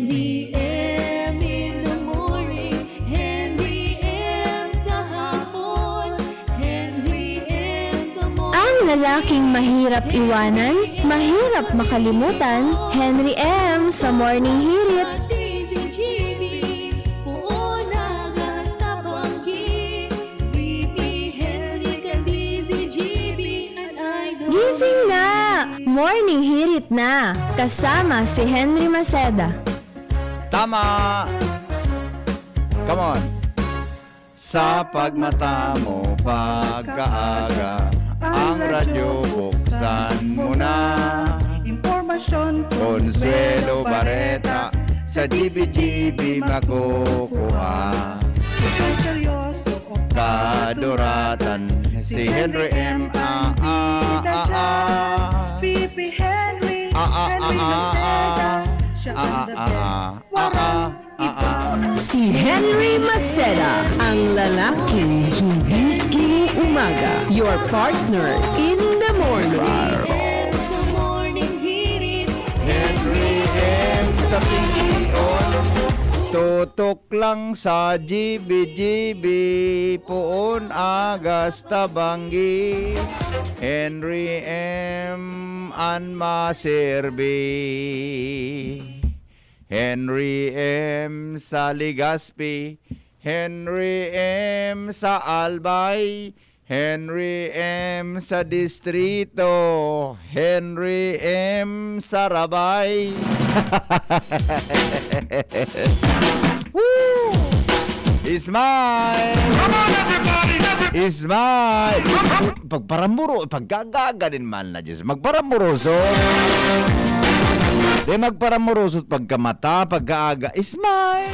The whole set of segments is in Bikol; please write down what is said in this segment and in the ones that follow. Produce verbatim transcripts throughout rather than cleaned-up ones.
Henry M in the morning, Henry M sa hapon, Henry M sa morning. Ang lalaking mahirap iwanan, mahirap makalimutan, Henry M sa Morning Hirit. Sa D Z G B, poon aga hasta banggi, V P Henry kan D Z G B, an idol. Gising na! Morning Hirit na! Kasama si Henry Maceda. Tama! Come on! Sa pagmata mo pagkaaga, ang radyo buksan mo na. Impormasyon, Consuelo, Bareta, sa G B G B makukuha. Ang seryoso o Kaduratan, si Henry M, a, a, a, a. P P Henry, A, a, a, Henry a, a. Maceda, siya A, ang a, the a, best. a, a, a, a. Si Henry Maceda, ang lalaking hindi inuumaga. Your partner in the morning. Henry M sa morning hirit. Henry M sa T V on. Tutok lang sa G B G B, poon aga hasta banggi. Henry M an maserbi. Henry M sa Legazpi, Henry M sa Albay, Henry M sa Distrito, Henry M sa Rabay. Woo! Smile! Come on, everybody! Every- Smile! Pagparamuro, pagkagaga din man na Diyos. Magparamuroso. Di magparamuroso pagkamata, pagkaaga. Smile!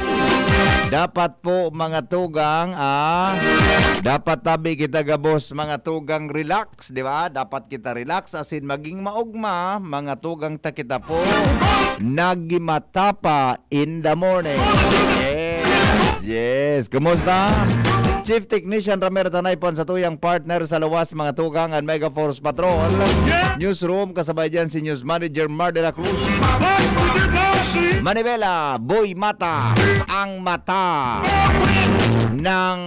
Dapat po, mga tugang, ah, dapat tabi kita gabos, mga tugang, relax, di ba? Dapat kita relax, asin maging maogma, mga tugang ta kita po. Nagimata pa in the morning. Yes, yes. Kumusta? Chief Technician Ramir Tanay po ang satuyang partner sa luwas, mga tugang, and Mega Force Patrol. Newsroom, kasabay dyan si News Manager Mar de la Cruz. Manibela, Boy Mata, ang mata ng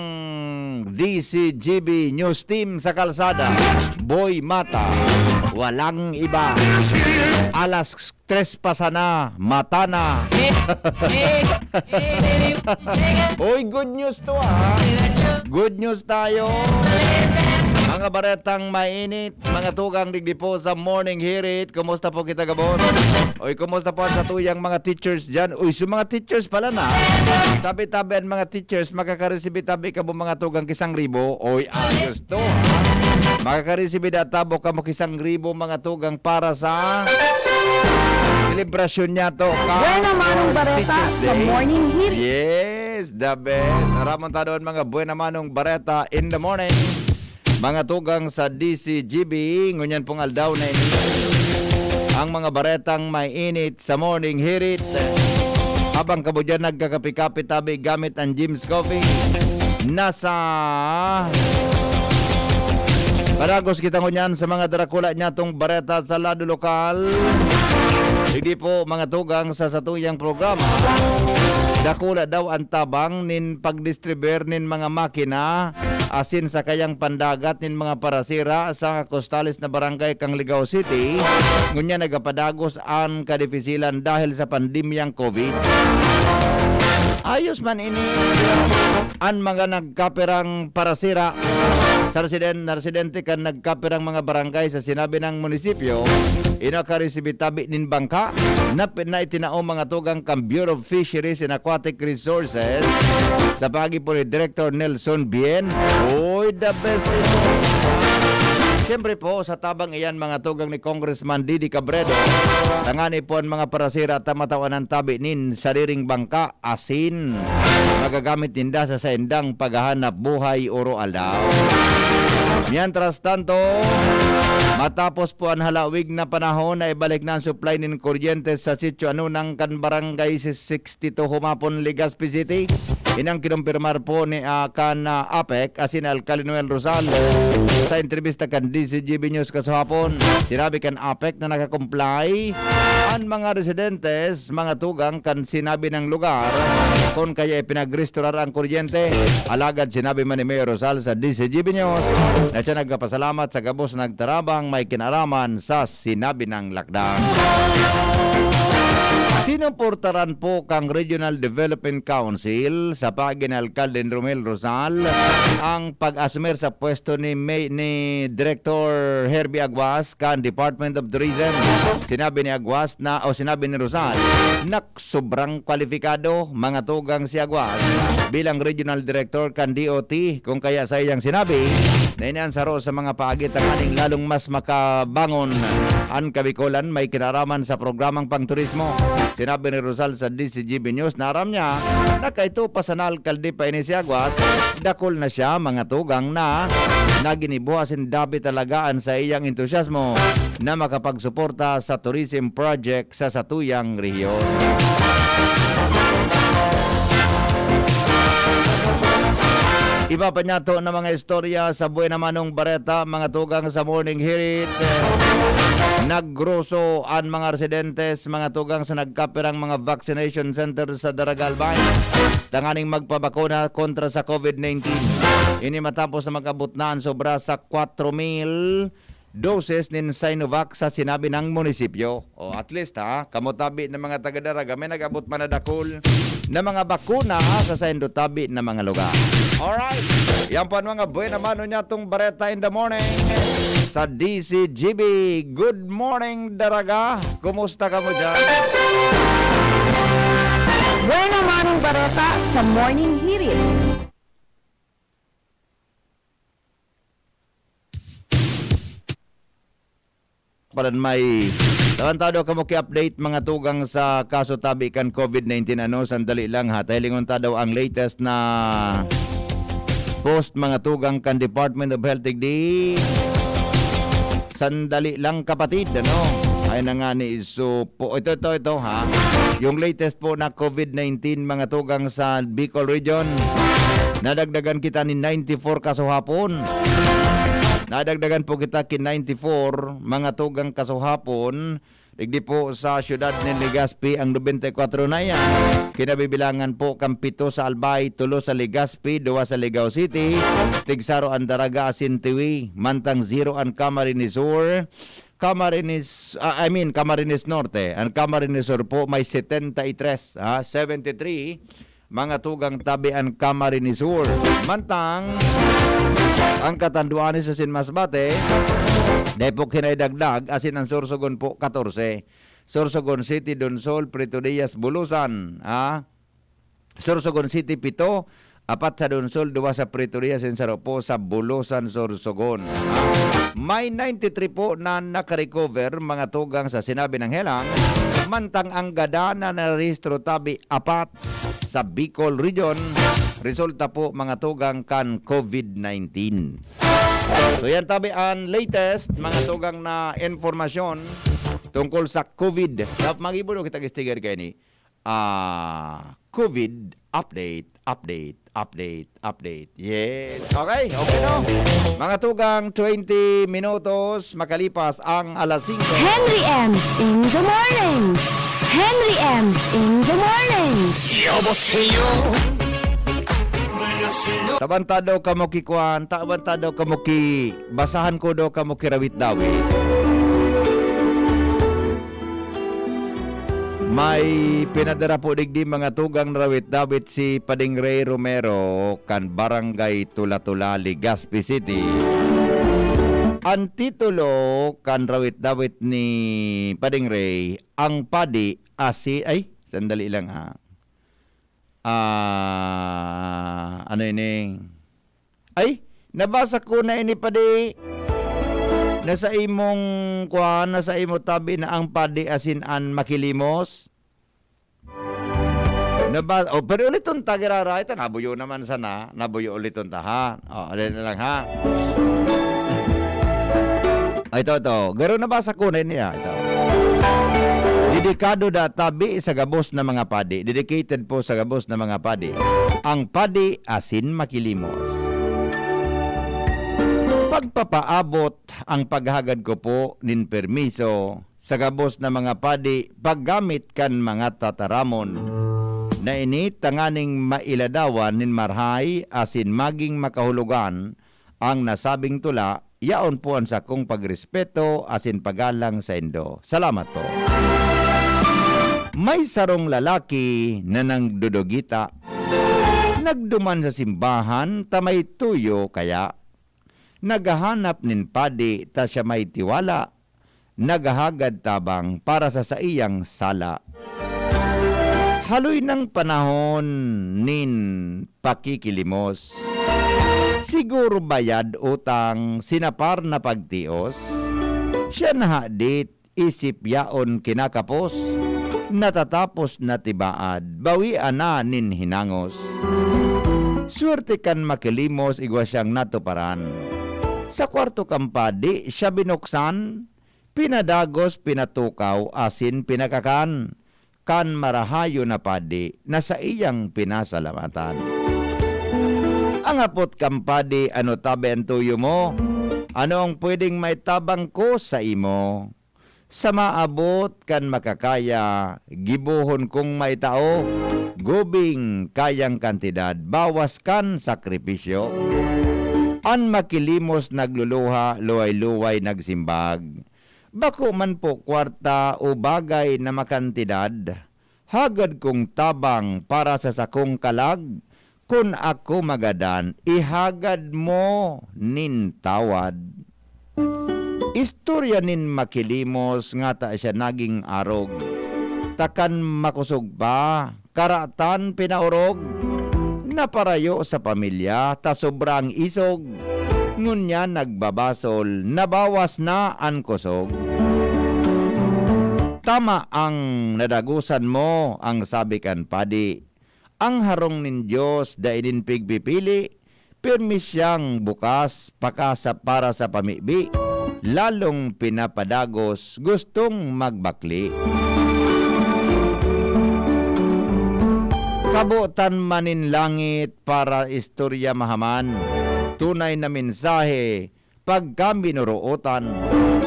D C G B News Team sa kalsada. Boy Mata, walang iba. Alas tres pa sana, mata na. Oy, good news to, ah. Good news tayo. Mga baretang mainit, mga tugang digdi po sa Morning Hirit. Kumusta po kita, gabos? Oy, kumusta po ang satuyang mga teachers dyan? Uy, so mga teachers pala na. Sabi tabi ang mga teachers, makakaresibi tabi kamo, mga tugang, kisang ribo. Oy, ayos to, ah. Makakaresibi da tabo kamo kisang ribo, mga tugang, para sa selebrasyon niya to. Ka- Buena Manong Bareta Teachers sa Day. Morning Hirit. Yes, the best. Ramon ta doon, mga Buena Manong Bareta in the morning. Mga tugang sa D C G B, ngunyan pong aldaw na ini. Ang mga baretang mainit sa Morning Hirit. Habang kamo dyan nagkakape-kape tabi gamit ang Jim's Coffee. Nasa padagos kita ngunyan sa mga darakula nyatong bareta sa lado lokal. Digdi po, mga tugang, sa satuyang programa. Dakula daw ang tabang nin pagdistribuer nin mga makina asin sakayang pandagat nin mga parasira sa kostales na barangay kan Ligao City, ngunyan nagapadagos an kadipisilan dahil sa pandemyang COVID. Ayos man ini. An mga nagkapirang parasira sa residen-, na residente kan nagkapirang mga barangay sa sinabi ng munisipyo, inakaresibi tabi nin bangka na, na itinao, mga tugang, kan Bureau of Fisheries and Aquatic Resources sa paagi po ni Director Nelson Bien. Oy, the best ito. Siyempre po, sa tabang iyan, mga tugang, ni Congressman Didi Cabredo, tangani po ang mga parasira ta matawan an tabi nin sadiring bangka asin magagamit ninda sa saindang paghahanap buhay oro-aldaw. Mientras tanto, matapos po an halawig na panahon, naibalik na an supply nin kuryente sa Sitio Anunang kan Barangay sixty-two, Humapon, Legazpi City. Inang kinumpirmar po ni, ah, kan, ah, APEC, asin Alcalde Noel Rosal. Sa entrevista kan D Z G B News kasuhapon, sinabi kan APEC na nakakomply an mga residentes, mga tugang kan sinabi ng lugar, kun kaya ipinagrestorar ang kuryente. Alagad sinabi man ni Mayor Rosal sa D Z G B News na siya nagpapasalamat sa gabos na nagtarabang may kinaraman sa sinabi ng lakdang. Sinuportaran po kang Regional Development Council sa paagi ni Alcalde Romel Rosal ang pag-asumir sa pwesto ni May-, ni Director Herbie Aguas kan Department of Tourism. Sinabi ni Aguas na, o sinabi ni Rosal, na sobrang kwalipikado, mga tugang, si Aguas bilang Regional Director kan D O T, kung kaya sa iyang sinabi na ini an saro sa mga paagi tanganing lalong mas makabangon an Kabikolan may kinaraman sa programang pangturismo. Sinabi ni Rosal sa D Z G B News na aram niya na kaito pa sana alkalde pa ini si Aguas, dakul na siya, mga tugang, na naginibo asin dabi talaga an sa iyang entusiasmo na makapagsuporta sa tourism project sa satuyang rehiyon. Iba pa niyato na mga istorya sa Buena Manong Bareta, mga tugang, sa Morning Hirit. Naggroso an mga residentes, mga tugang, sa nagkapirang mga vaccination center sa Daraga, Albay, tanganing magpabakuna kontra sa COVID nineteen. Ini matapos na mag-abot na an sobra sa kwatro mil doses nin Sinovac sa sinabi ng munisipyo. O, at least, ha, kamo tabi na mga taga Daraga, may nag-abot man na dakul na mga bakuna, ha, sa saindo tabi na mga lugar. Alright. Yan po ang mga buena mano niya tong Bareta in the Morning sa D Z G B. Good morning, Daraga. Kumusta kamo dyan? Buena Manong Bareta sa Morning Hirit. Palan may, tawan tado kamo ki-update, mga tugang, sa kaso tabi kan COVID nineteen, ano, sandali lang, ha. Tahilingon ta daw ang latest na post, mga tugang, kan Department of Health digdi. Sandali lang, kapatid, ano. Ay na nga ni Iso po. Ito, ito, ito, ha. Yung latest po na COVID nineteen, mga tugang, sa Bicol Region. Nadagdagan kita ni ninety-four kasuhapon. Nadagdagan po kita ki ninety-four, mga tugang, kasuhapon. Digdi po sa siyudad ni Legazpi ang nobenta y kwatro na iyan. Kinabibilangan po kan pito sa Albay, tulo sa Legazpi, duwa sa Ligao City, tigsaro an Daraga asin Tiwi, mantang zero an Camarines Sur, Camarines, ah, I mean, Camarines Norte. An Camarines Sur po may setenta y tres, ha, seventy-three, mga tugang, tabi an Camarines Sur. Mantang, ang Catanduanes asin Masbate, dai po kinaidagdag, asin an Sorsogon po, katorse. Sorsogon City, Donsol, Prieto Diaz, Bulusan, ha? Sorsogon City, pito, apat sa Donsol, duwa sa Prieto Diaz, asin saro po sa Bulusan, Sorsogon. May ninety-three po na nakarecover, mga tugang, sa sinabi ng helang, mantang ang gada na narehistro tabi apat sa Bicol Region, resulta po, mga tugang, kan COVID nineteen. So, yan tabi ang latest, mga tugang, na impormasyon tungkol sa COVID. Dap-, mag-ibo kita sticker kaini. Ah, COVID update, update, update, update. Yes. Okay, okay, no? Mga tugang, twenty minutos makalipas ang alas singko. Henry M in the morning. Henry M in the morning. 여보세요. Tabanta daw kamo ki kuan, tabanta daw kamo ki, basahan ko daw kamo ki rawit-dawit. May pinadara po digdi, mga tugang, na rawit-dawit si Pading Ray Romero kan Barangay Tula-Tula, Legazpi City. Ang titulo kan rawit-dawit ni Pading Ray, Ang Padi Asi-, ay, sandali lang, ha. Ah, ano ini? Ay, nabasa ko na ini, padi. Nasa imong, kuwan, nasa imo tabi na ang padi asin an makilimos. Naba-, oh, pero uliton ta, girara. Ito, nabuyo naman sana. Nabuyo uliton ta, ha? Oh, ulit na lang, ha? Ay, ito, ito. Garo nabasa ko na niya. Ito. Dedikado da tabi sa gabos na mga padi. Dedicated po sa gabos na mga padi. Ang padi asin makilimos. Pagpapaabot ang paghagad ko po nin permiso sa gabos na mga padi paggamit kan mga tataramon na ini, tanganing mailadawan nin marahay asin maging makahulogan ang nasabing tula, yaon po an sakong pagrespeto asin paggalang saindo. Salamat po. May sarong lalaki na nagdudugita. Nagduman sa simbahan ta may tuyo kaya. Naghahanap nin padi ta siya may tiwala. Naghahagad tabang para sa saiyang sala. Haloy nang panahon nin pakikilimos. Siguro bayad utang, sinapar na pagtios. Siya nahadit, isip yaon kinakapos. Natatapos na tibaad, bawian na nin hinangos. Swerte kan makilimos, igwa siyang natuparan. Sa kwarto kan padi siya binuksan, pinadagos, pinatukaw, asin pinakakan kan marahayon na padi na saiyang pinasalamatan. Ang hapot kan padi, "Ano tabi an tuyo mo? Ano ang pwedeng maitabang ko sa imo?" Sa maabot kan makakaya, gibohon kong maitao, gubing kayang kantidad, bawas kan sakripisyo. An makilimos nagluluha, luway-luway nagsimbag, "Bako man po kwarta o bagay na makantidad, hagad kong tabang para sa sakong kalag. Kun ako magadan, ihagad mo nin tawad." Istorya nin makilimos ngata siya naging arog. Ta kan makosog pa, karatan pinaorog. Naparayo sa pamilya, ta sobra ang isog. Ngunyan nagbabasol, nabawas na an kosog. "Tama ang nadagosan mo," ang sabi kan padi. "Ang harong nin Dios dai nin pigpipili, pirmi siyang bukas paka sa, para sa pamibi, lalong pinapadagos, gustong magbakli." Kabotan man nin langit para istorya mahaman, tunay na mensahe pagka minurootan.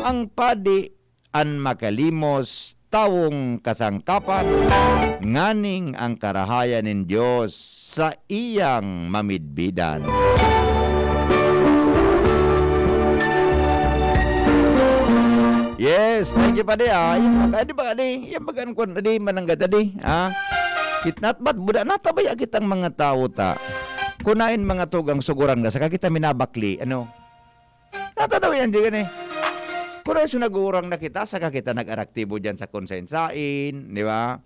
Ang padi an makalimos, tawong kasangkapan, nganing ang karahayan nin Dios saiyang mamidbidan. Yes, thank you, padi, ah. Yung mga, di ba, di, yung mga, ano, kwan, di, mananggad, di, ah. Kitnat, ba't buda natabaya kitang mga tawo ta? Kunain mga tugang suguran na, saka kita minabakli, ano? Natanaw yan, di gani? Kung nagurang na kita, saka kita nag-araktibo dyan sa konsensain, di ba?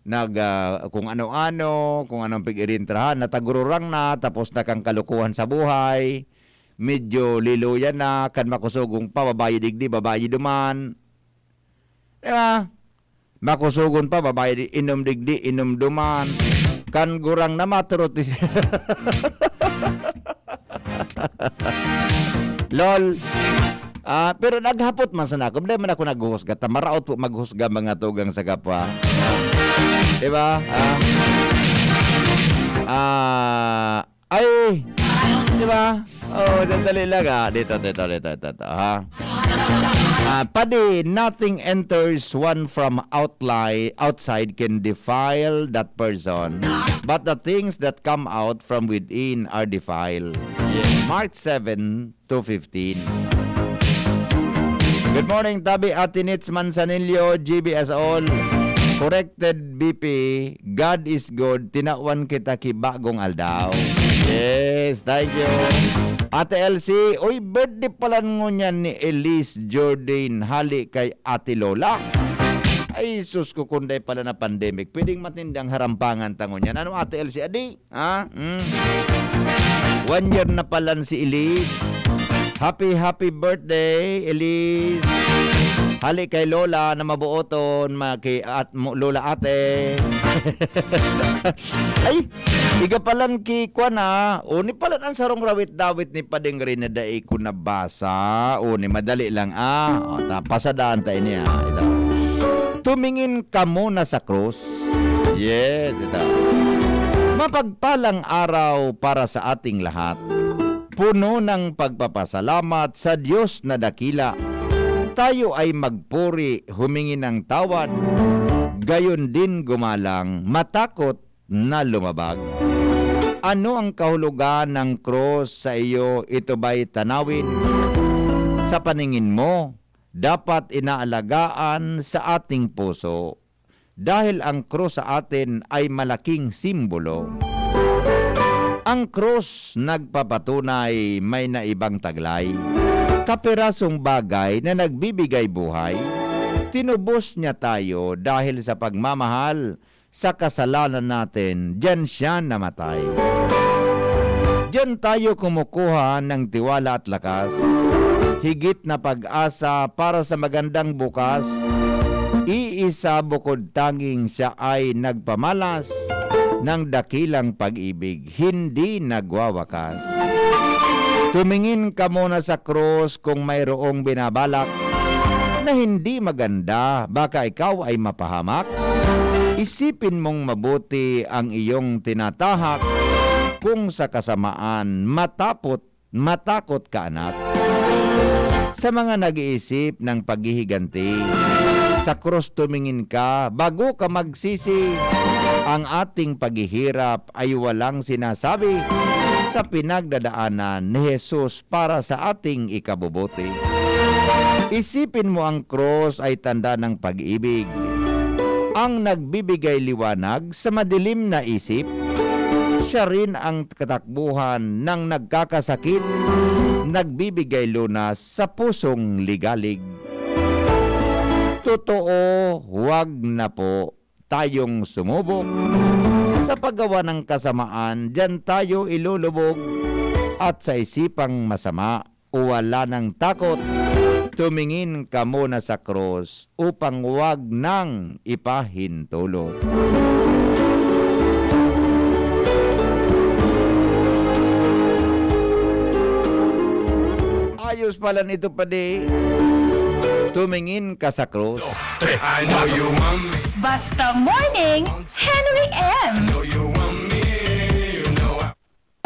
Nag, ah, kung ano-ano, kung anong pig-irintrahan, natagururang na, tapos na kang kalukuhan sa buhay, medyo liluyan na, kan makusugong pa, babayi digdi, babayi duman. Di ba? Makusugon pa, babayi di, inom digdi, inom duman. Kan gurang na maturot. Lol. Ah, pero naghapot man sana ako. Dahil man ako naghuhusga. Ta maraot po maghusga mga tugang sa kapwa. Di ba? Ah, ah, Ay! Di ba? Oh, sandali lang, ah. Dito, dito, dito, dito, dito, ha? Ah, padi, "Nothing enters one from outli-, outside can defile that person, but the things that come out from within are defiled." Yes. Mark seven, two fifteen. Good morning, tabi Ate Nits Manzanillo, G B S all. Corrected, B P, God is good, tinawan kita ki bagong aldaw. Yes, thank you. Ate Elsie, uy, birthday pala ngunyan ni Elise Jordan, hali kay Ate Lola. Ay, sus ko, kung dai pala na pandemic, pwedeng matindang harampangan ta ngunyan. Ano, Ate Elsie, adi? Ha? Hmm? One year na palan si Elise. Happy, happy birthday, Elise. Hali kay Lola na mabuoton, ma-, ki-, at mo-, Lola Ate. Ay, iga palan ki kwan, ah. O, ni palan ang sarong rawit-dawit ni Pading Rene, dai ko nabasa. O, ni madali lang, ah. O, ta-, pasadaan ta ini, ah. Ito. Tumingin ka muna sa krus. Yes, ito. Mapagpalang araw para sa ating lahat. Puno ng pagpapasalamat sa Diyos na dakila, tayo ay magpuri, humingi ng tawad, gayon din gumalang, matakot na lumabag. Ano ang kahulogan ng krus sa iyo? Ito ba'y tanawin? Sa paningin mo, dapat inaalagaan sa ating puso. Dahil ang krus sa atin ay malaking simbolo. Ang krus nagpapatunay may naibang taglay, kapirasong bagay na nagbibigay buhay. Tinubos niya tayo dahil sa pagmamahal sa kasalanan natin, diyan siya namatay. Diyan tayo kumukuha ng tiwala at lakas, higit na pag-asa para sa magandang bukas. Iisa bukod tanging siya ay nagpamalas ng dakilang pag-ibig, hindi nagwawakas. Tumingin ka muna sa krus kung mayroong binabalak na hindi maganda, baka ikaw ay mapahamak. Isipin mong mabuti ang iyong tinatahak, kung sa kasamaan, matapot, matakot ka, anak. Sa mga nag-iisip ng paghihiganti, sa krus tumingin ka bago ka magsisi. Ang ating paghihirap ay walang sinasabi sa pinagdadaanan ni Jesus para sa ating ikabubuti. Isipin mo, ang krus ay tanda ng pag-ibig, ang nagbibigay liwanag sa madilim na isip. Siya rin ang katakbuhan ng nagkakasakit, nagbibigay lunas sa pusong ligalig. Totoo, huwag na po tayong sumubok sa paggawa ng kasamaan, diyan tayo ilulubog. At sa isipang masama, wala nang takot. Tumingin ka muna sa krus upang wag nang ipahintulot. Ayos pala nito, padi. Tumingin ka sa krus. I know you want me. Basta Morning, Henry M. Know you want me. You know I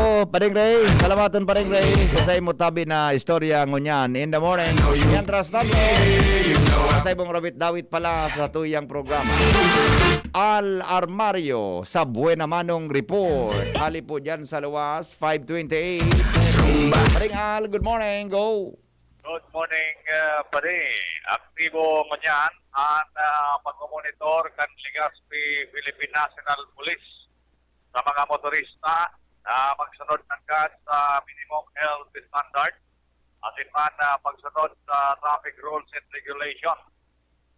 Oh, Paring Ray, salamaton, Paring Ray, sa saimo tabi na istorya ngunyan in the morning. Mientras tanto, sa saimong rawit-dawit pala sa tuyang programa, Al Armario sa Buena Manong Report. Hali po dyan sa luwas, five twenty-eight. Paring Al, good morning. Go. Good morning, uh, pare. Aktibo ngunyan an uh, pagmomonitor kan Legazpi Philippine National Police sa mga motorista na magsunod nanggad sa minimum health standard asin man uh, pagsunod sa traffic rules and regulation.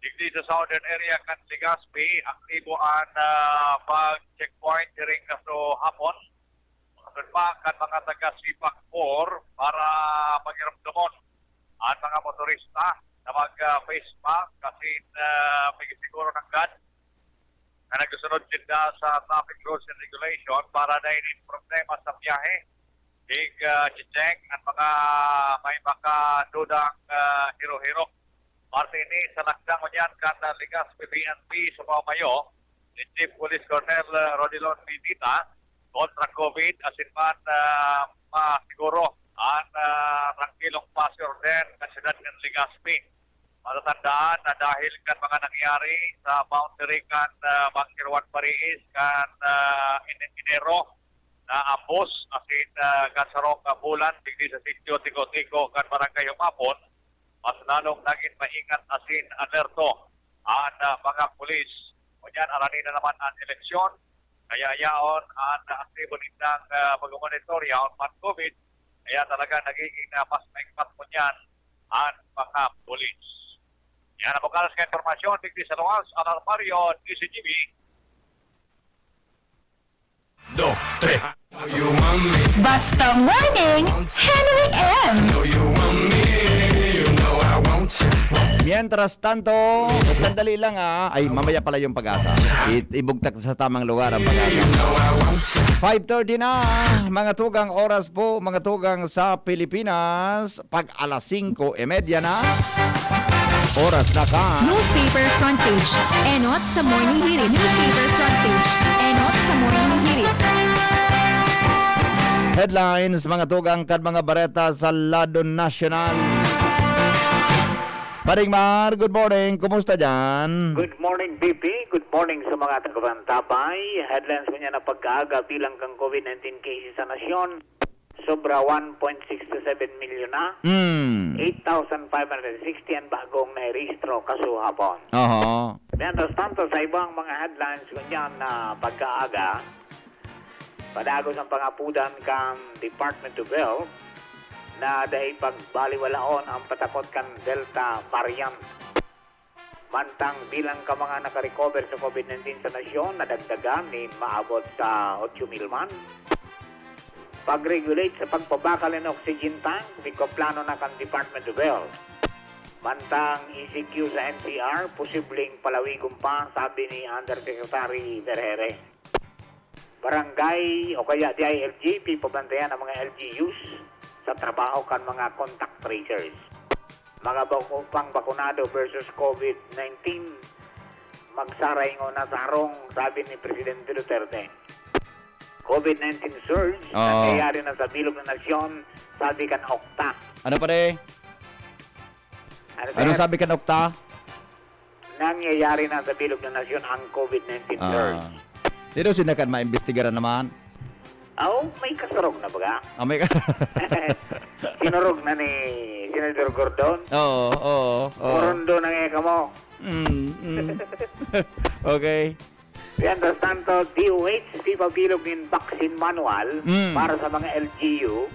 Digdi sa southern area kan Legazpi, aktibo an uh, pag-checkpoint diring kaso hapon. Sunod pa kan mga taga CPAC four para pagiromdomon an mga motorista na mag-face mask asin uh, pagsiguro nanggad na nagsusunod sinda sa traffic rules and regulation para dai nin problema sa biyahe. Ig uh, check ang mga may makadudang uh, hiro-hiro. Parte ini sa lakdang ngunyan kan uh, Legazpi PNP sa Mayo ni Chief Police Colonel uh, Rodilon Pipita kontra COVID asin man uh, masiguro an uh, trangkilong pasi-orden kan siyudad ng Legazpi. Matatandaan na dahil kan mga nangyari sa boundary kan uh, Bunker one Pariis kan uh, Enero na ambos asin uh, kan sarong uh, bulan digdi sa sitio Tiko-Tiko kan Barangay Humapon, mas lalong nagin maingat asin alerto an uh, mga pulis. Ngunyan arani na naman an eleksyon, kaya yaon an uh, aktibo nindang uh, pagmonitor yaon man COVID, kaya talaga nagiging uh, mas maigpat ngunyan an mga pulis. Yan ang bukalas nga impormasyon digdi sa luwas, Alarmario, D C G B. Dos, tres. Know you want me. Basta Morning, Henry M. Know you want me. You know I want you. Mientras tanto, sandali lang ah. Ay, mamaya pala yung Pag-asa. I- ibugtak sa tamang lugar ang Pag-asa. You know I want you. Five thirty na, mga tugang oras po, mga tugang sa Pilipinas. Pag alas singko y media na, oras na kan Newspaper front page. Enot sa Morning Hirit. Newspaper front page. Enot sa Morning Hirit. Headlines, mga tugang kan mga bareta sa lado nasyonal. Paring Mar, good morning. Kumusta diyan? Good morning, B P. Good morning sa mga tagapantabay. Headlines ngunyan na pagkaaga bilang kan COVID nineteen cases sa nasyon. Sobra one point six two seven milyon na. Hmm. Eight thousand five hundred sixty an bagong nairehistro kasuhapon. Oho. Mientras tanto, sa ibang mga headlines ngunyan na pagkaaga, padagos an pangapodan kan Department of Health na dai pagbaliwalaon an patakot kan Delta variant. Mantang bilang kan mga nakarecover sa COVID nineteen sa nasyon nadagdagan nin maabot sa otso mil man. Pag-regulate sa pagpabakal nin oxygen tank, nagpaplano na kan Department of Health. Mantang E C Q sa N C R, posibleng palawigon pa, sabi ni Undersecretary Vergeire. Barangay o kaya D I L G P, pabantayan ang mga L G Us sa trabaho kan mga contact tracers. Mga bako-, pangbakunado versus COVID nineteen, magsaringon na sa harong, sabi ni Presidente Duterte. COVID nineteen surge, Oo. nangyayari na sa bilog na nasyon, sabi kan okta. Ano pa, de? Ano, Ano sir? sabi kan okta? Nangyayari na sa bilog na nasyon ang COVID nineteen Ah. surge. Di daw sinda kan maimbestigaran naman? Aw, may kasurog na baga? Ah, may Sinurog na ni Senador Gordon? Oo, oo, oo. Purundo na nga kamo. Mm, mm. Okay. Mientras tanto, D O H, di pa bilog nin vaccine manual Mm. para sa mga L G U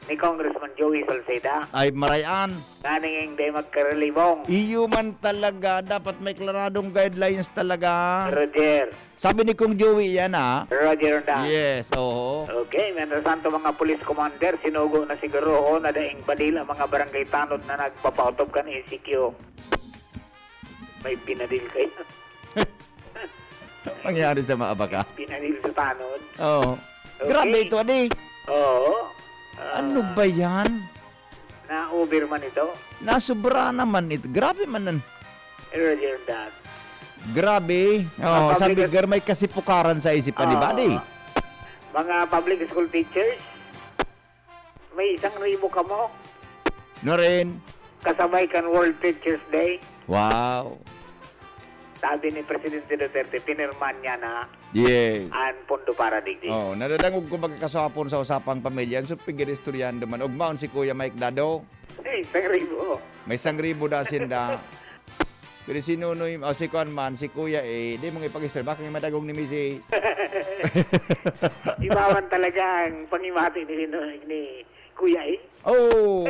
ni Congressman Joey Salceda. Ay, marayan. Nganing di magkarelibong. Iyo man talaga, dapat may klaradong guidelines talaga. Roger. Sabi ni Kong Joey yan, ah. Roger na. Yes, oo. Okay, mientras tanto, mga police commander, sinugo na siguro na daing badil ang mga barangay tanod na nagpapaotob kan E C Q. May pinadil kayo. Mangyari sa maabaka. Pinadil sa tanod. Oo. Okay. Grabe ito, adi. Oo. Ah, Ano ba yan? Na-over man ito. Nasobra naman ito. Grabe man nan. Earlier that. Grabe. Oh, Mga sabi, public gar may kasipukaran sa isip, di ba, Oo. di? Mga public school teachers, may isang ribo kamo. No rin. Kasabay kan World Teachers Day. Wow. Sabi ni Presidente Duterte, pinirman niya na Yes. an pondo para digdi. Oh, nadadangog ko magkakasapon sa usapang pamilya. So, pigiristoryando man. Ugmaon si Kuya Mike Dado. Eh, isang ribo. May isang ribo da sinda. Pero si Nunoy, o si Kuan man, si Kuya, eh, di mong ipag-istorya. Baka nga madagong ni misis. Iba man talaga ang pangimati ni, ni, ni Kuya, eh. Oh.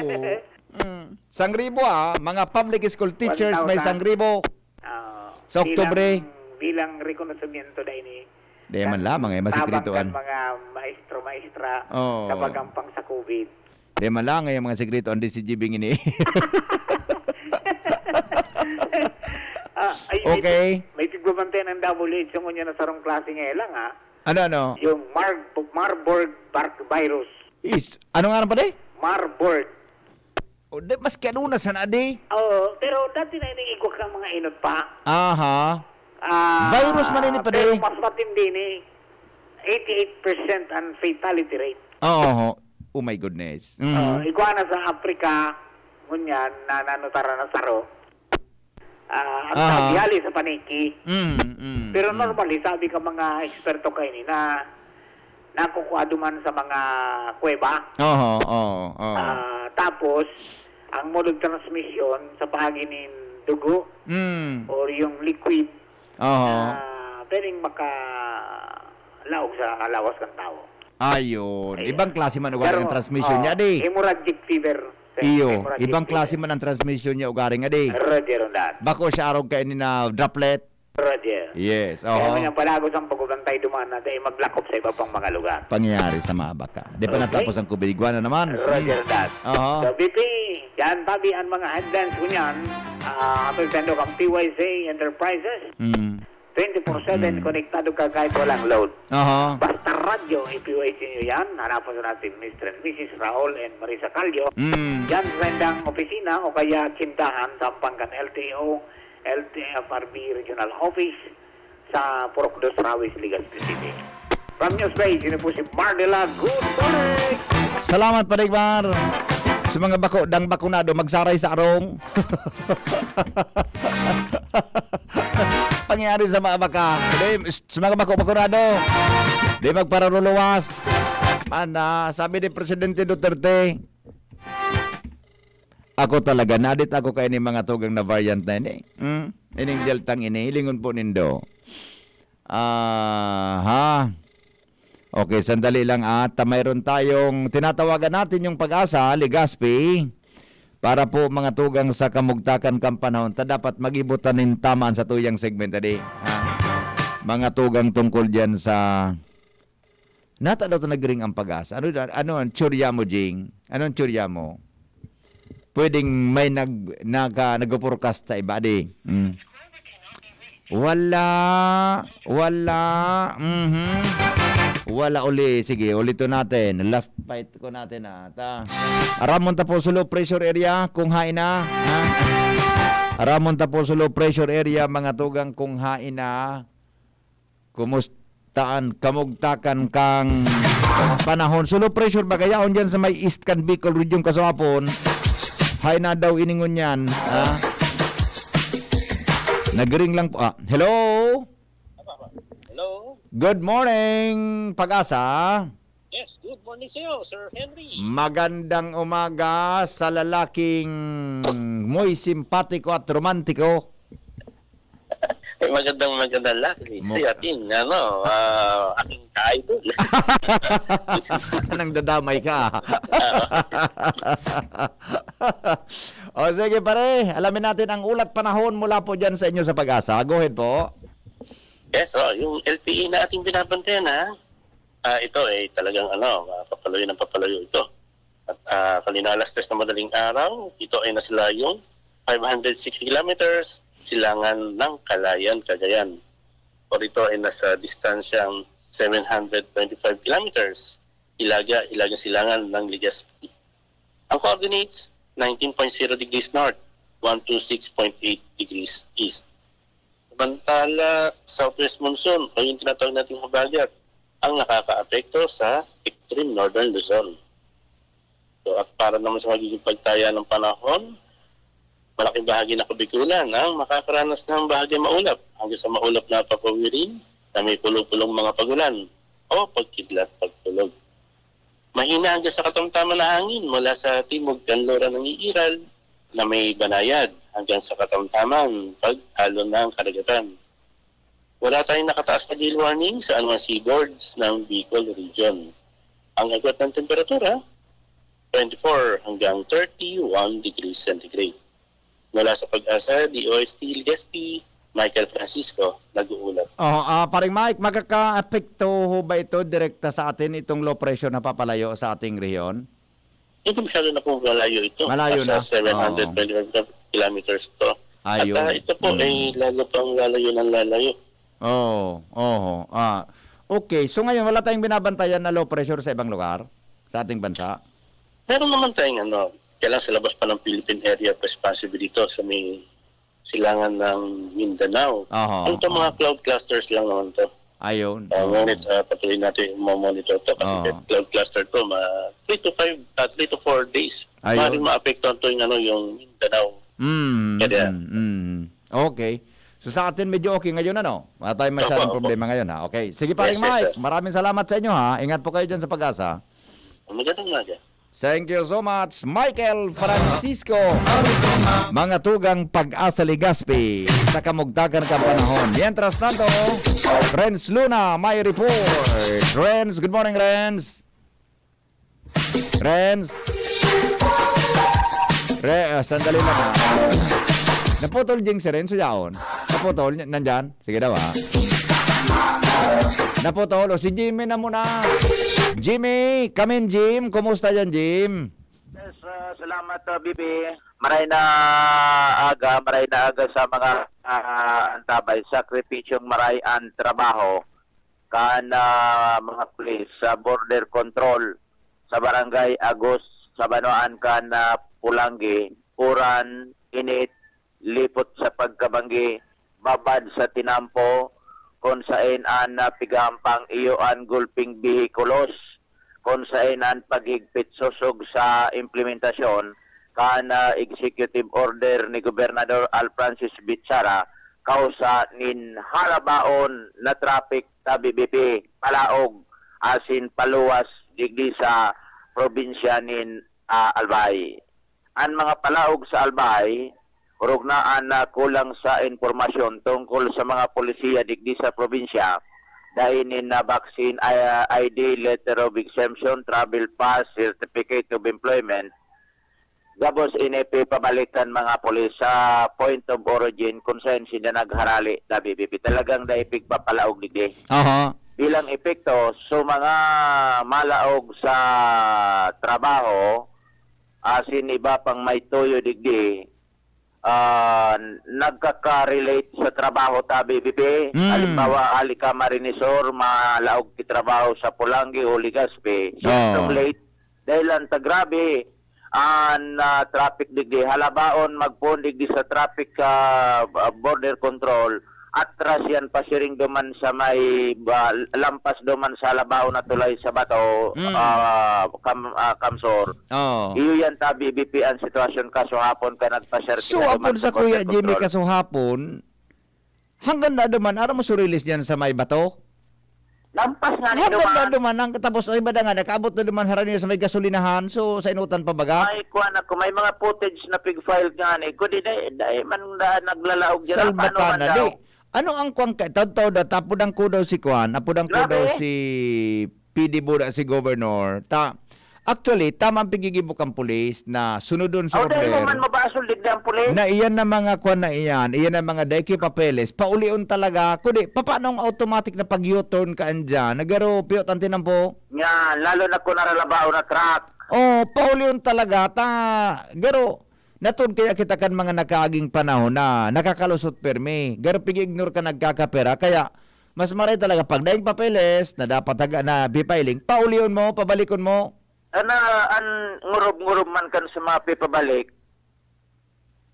Mm. Sangribo, ah. Mga public school teachers, may One thousand. sangribo. Ah, Sa Oktubre. bilang, bilang rekonosimyento na ini. Di man Kan lamang, eh, tabang masikretuan. kan mga maestro, maestra, Oo. tabang pang sa COVID. Di man lang, eh, mga sikreto ang D C G B ngini. Ah, ay, may Okay. tig-, may tigbabantayan ang W H O ngunyan na sarong klase ngayon lang, ah. Ano, ano? Yung Mar-, Marburg bar-, virus. Is, ano nga pa, di? Marburg. O, di, maski ano na sana, di? Oo, pero dati na ini igwa kan mga inot pa. Aha. Ah, Virus man ini, pero padi. mas matindi ni eighty-eight percent ang fatality rate. Oo. Oh my goodness. Mm. Oh, igwa na sa Africa, ngunyan, na nanutara na saro. Ah, ang Aha. tawag, hali sa paniki. Mm, mm, Pero mm. normally, sabi ka mga eksperto kaini na nakukuha duman sa mga kuweba. Oho, oo, oo. Ah, tapos, ang mode of transmission sa paagi nin dugo Mm. or yung liquid Oho. na pwedeng makalaog sa lawas kan tawo. Ayun. Ayan. Ibang klase man ugaring Pero, ang transmission oh, niya, di? hemorrhagic fever, sir. Iyo, Hemorrhagic ibang fever. klase man ang transmission niya ugaring, adi? Roger on that. Bako siya arog kaini na droplet. Roger. Yes, Kaya oho. may ang palagos ang pagkukantay duman na dahil maglakop sa iba pang mga lugar. Pangyayari sa mga baka. Di pa Okay. natapos ang kubigwa na naman. Roger that. Oho. So, B P, yan tabi ang mga headlines ko niyan. Ah, hatol sendo kang P Y C Enterprises. Mm. twenty-four seven Mm. konektado ka kahit walang load. Oho. Basta radyo, i-P Y C nyo yan. Hanapon na si Mister and Missus Raul and Marisa Calio. Mm. Yan sa sendang opisina o kaya tindahan sa Ampangan L T O, L T F R B Regional Office sa Purok Dos, Rawis, Legazpi City. From News Bay, ini po si Marnela. Good morning! Salamat, Padigmar. Sa mga bako, dang bakunado, magsaray sa arong. Pangyari sa mga baka. Di, sa mga bako, bakunado. Di magpararuluwas. Ana, sabi ni Presidente Duterte, "Ako talaga, nadit ako kay ni mga tugang na variant na ini. Hmm? Ining Deltang ini, hilingon po nindo." Aha. Okay, sandali lang at mayroon tayong tinatawagan natin yung Pag-asa, Legazpi, para po mga tugang sa kamugtakan kan panahon ta dapat magibutan nin tamaan sa tuyang segment, adi. Ha? Mga tugang tungkol diyan sa nata daw ta nagring ang Pag-asa. Ano, ano ang teorya mo, Jing? Ano ang teorya mo? Pwedeng may nag-, nag-, nag-forecast sa iba, di? Mm. Wala. Wala. Mhm. Wala uli. Sige, ulitin natin. Last fight ko natin, ah. Ta. Aramon ta po sa low pressure area, kung hain na. Ha? Aramon ta po sa low pressure area, mga tugang, kung hain na. Kumusta an kamugtakan kan panahon? Sa low pressure ba, gayaon dyan sa may east kan Bicol Region, kaswapon. Hain na daw ini ngunyan, ha? Nagring lang po. Ah, hello? Hello? Good morning, Pag-asa. Yes, good morning sa'yo, Sir Henry. Magandang umaga sa lalaking muy simpatiko at romantiko. Eh, magandang, magandang laki. Mo- Si ating, ano, ah, aking ka-idol. Nang dadamay ka. O sige, pare, alamin natin ang ulat panahon mula po dyan sa inyo sa Pag-asa. Go ahead po. Yes, oh, yung L P E na ating binabantayan, ha? Ah, ito ay talagang, ano, ah, papalayo ng papalayo ito. At, ah, kanina alas tres na madaling araw, ito ay nasa layong five hundred sixty kilometers silangan ng Calayan, Cagayan. O ito ay nasa distansyang seven hundred twenty-five kilometers, Hilaga, Hilaga silangan ng Legazpi. Ang coordinates, nineteen point zero degrees north, one two six point eight degrees east. Samantala, southwest monsoon o yung tinatawag nating habagat, ang nakakaapekto sa extreme northern Luzon. So, at para naman sa magiging pagtaya ng panahon, malaking bahagi ng Kabikulan ang makakaranas ng bahaging maulap hanggang sa maulap na papawirin na may pulo-pulong mga pagulan o pagkidlat pagkulog. Mahina hanggang sa katamtaman na hangin mula sa timog kanluran ng iiral na may banayad hanggang sa katamtaman pag-alon ng karagatan. Wala tayong nakataas na gale warning sa anumang seaboards ng Bicol Region. Ang agwat ng temperatura, twenty-four hanggang thirty-one degrees centigrade. Mula sa Pag-asa, D O S T Legazpi, Michael Francisco, nag-uulat. Oh, ah, Paring Mike, makakaapekto ho ba ito direkta sa atin, itong low pressure na papalayo sa ating rehiyon? Hindi masyado na pong malayo ito. Malayo Nasa na? seven hundred twenty-five kilometers to. Ayun. At, ah, ito po Mm. ay lalo pang lalayo ng lalayo. Oo, oho. Ah, okay. So ngayon, wala tayong binabantayan na low pressure sa ibang lugar sa ating bansa? Meron naman tayong ano, kaya lang sa labas pa ng Philippine Area of Responsibility ito sa may silangan ng Mindanao. Oho, Ang ito, mga oho. cloud clusters lang naman to. Ayun, Ah, oo. ngunit, ah, patuloy natin i-monitor to kasi Oo. cloud cluster to, ma-, three to five, ah, three to four days. Ayun. Maaaring maapektuhan to yung, ano, yung Mindanao. Mm, Kaya mm, mm. Okay. So sa atin medyo okay ngayon, ano? Wala tayong masyadong Opo, opo. problema ngayon, ha? Okay. Sige, Yes, Paring yes, Mike, sir. maraming salamat sa inyo, ha? Ingat po kayo dyan sa Pag-asa. Magandang umaga. Thank you so much, Michael Francisco. Mga tugang Pag-asa Legazpi sa kamugtakan kan panahon. Mientras tanto, Renz Luna may report. Renz, good morning, Renz. Renz. Re, ah, sandali lang, ha. Naputol, Jing, si Renz, o yaon? Naputol, n-, nandyan? Sige daw, ha. Naputol. O, si Jimmy na muna. Jimmy, come in, Jim. Kumusta yan, Jim? Yes, ah, salamat, ah, B B. Maray na aga, maray na aga sa mga, ah, antabay, sakripisyong maray ang trabaho kan, ah, mga pulis sa border control sa Barangay Agus, sa banwaan kan, ah, Polangui. Uran, init, lipot sa pagkabanggi, babad sa tinampo, kun saen an, ah, pigahampang iyo an gulping behikulos, kun saen an paghigpit sosog sa implementasyon kan, ah, executive order ni Gobernador Al Francis Bichara kausa nin halabaon na traffic sa B B P, palaog asin paluwas digdi sa probinsya nin, ah, Albay. An mga palaog sa Albay, orog na an, ah, kulang sa impormasyon tungkol sa mga polisiya digdi sa probinsya, dai nin, ah, vaccine, ah, I D, letter of exemption, travel pass, certificate of employment, gabos ini pipabalik kan mga pulis sa point of origin kung saan sila nagharali, sabi, B P. Talagang dai pigpapalaog digdi. Aha. Bilang epekto, so mga malaog sa trabaho, asin iba pang may tuyo digdi, ah, nagkaka-relate sa trabaho ta, B P P. Mm. Halimbawa, hali ka marinesor, malaog ki trabaho sa Polangui o Legazpi. Siyempre, Oo. late. Dahil lang ta grabe an, ah, traffic digdi. Halabaon, magpoon digdi sa traffic, ah, border control. Atras yan, pasiring duman sa may, ba, lampas duman sa halabaon na tulay sa Bato, Mm. ah, Cam-, ah, Camsor. Oo. Iyo yan ta, B B P, ang sitwasyon kaso hapon ka nagpasyar So, kinaduman apod sa sa Kuya border Jimmy control. Kaso hapon, hanggang na duman, aram mo surilis niyan sa may Bato? Lampas nga ni Hanggang na duman. duman, ang, tapos, ay, bada nga, nakaabot na duman harani sa may gasolinahan, so, sa inutan pa baga? Ay, kuwan ako, may mga footage na pig-file nga ni. Kundi, dai, dai man da, naglalaog dyan. Salba Paano ka man na, daw? di. Ano ang kuwan ka, taw-taw da, tapod ang kudaw si kuwan, apod ang Grabe. kudaw si P D Buda, si Governor. Ta, actually, tama ang pigigibo kang pulis na sunodon sa Oh, dahil mo order man mabasol, digdi ang pulis. na iyan na mga kuwan na iyan, iyan na mga dai ki papeles, paulion talaga. Kundi, papaano ang automatic na pag-U-turn ka andyan? Nagaro, piyot ang tinampo? Yan, lalo na kung naralabaw na truck. Oh, paulion talaga. Ta, garo, natod kaya kita kan mga nakaaging panahon na nakakalusot permi. Garo, pig-ignore ka nagkakapera. Kaya, mas maray talaga pag daing papeles na dapat haga na bipiling, paulion mo, pabalikon mo. Ana, an ngurob-ngurob man kan sa mga pipabalik,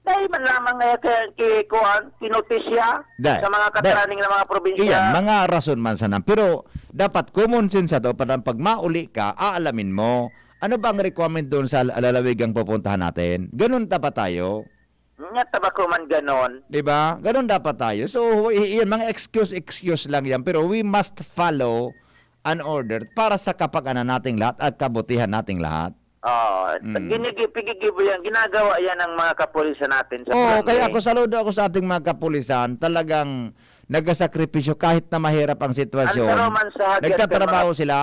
dai man lamang nga ki-, ki-, kuwan, kinotisya Dai. sa mga Dai. katraning na mga probinsya. Iyan, mga rason man sana. Pero dapat common sense sa to, para pag mauli ka, aalamin mo, ano ba ang requirement doon sa lalawigang pupuntahan natin? Ganun dapat tayo. Nga tabako man ganon. Di ba? Ganun dapat tayo. So, i-, iyan, mga excuse, excuse lang yan. Pero we must follow an order para sa kapag-anan nating lahat at kabutihan nating lahat. Oo. Mm. Ginigi-, pigigibo yan. Ginagawa yan ng mga kapulisan natin sa Oo, barangay. Kaya ako, saludo ako sa ating mga kapulisan. Talagang nagsasakripisyo kahit na mahirap ang sitwasyon. Ang saro man sa hagyat kan Nagtatrabaho mga sila.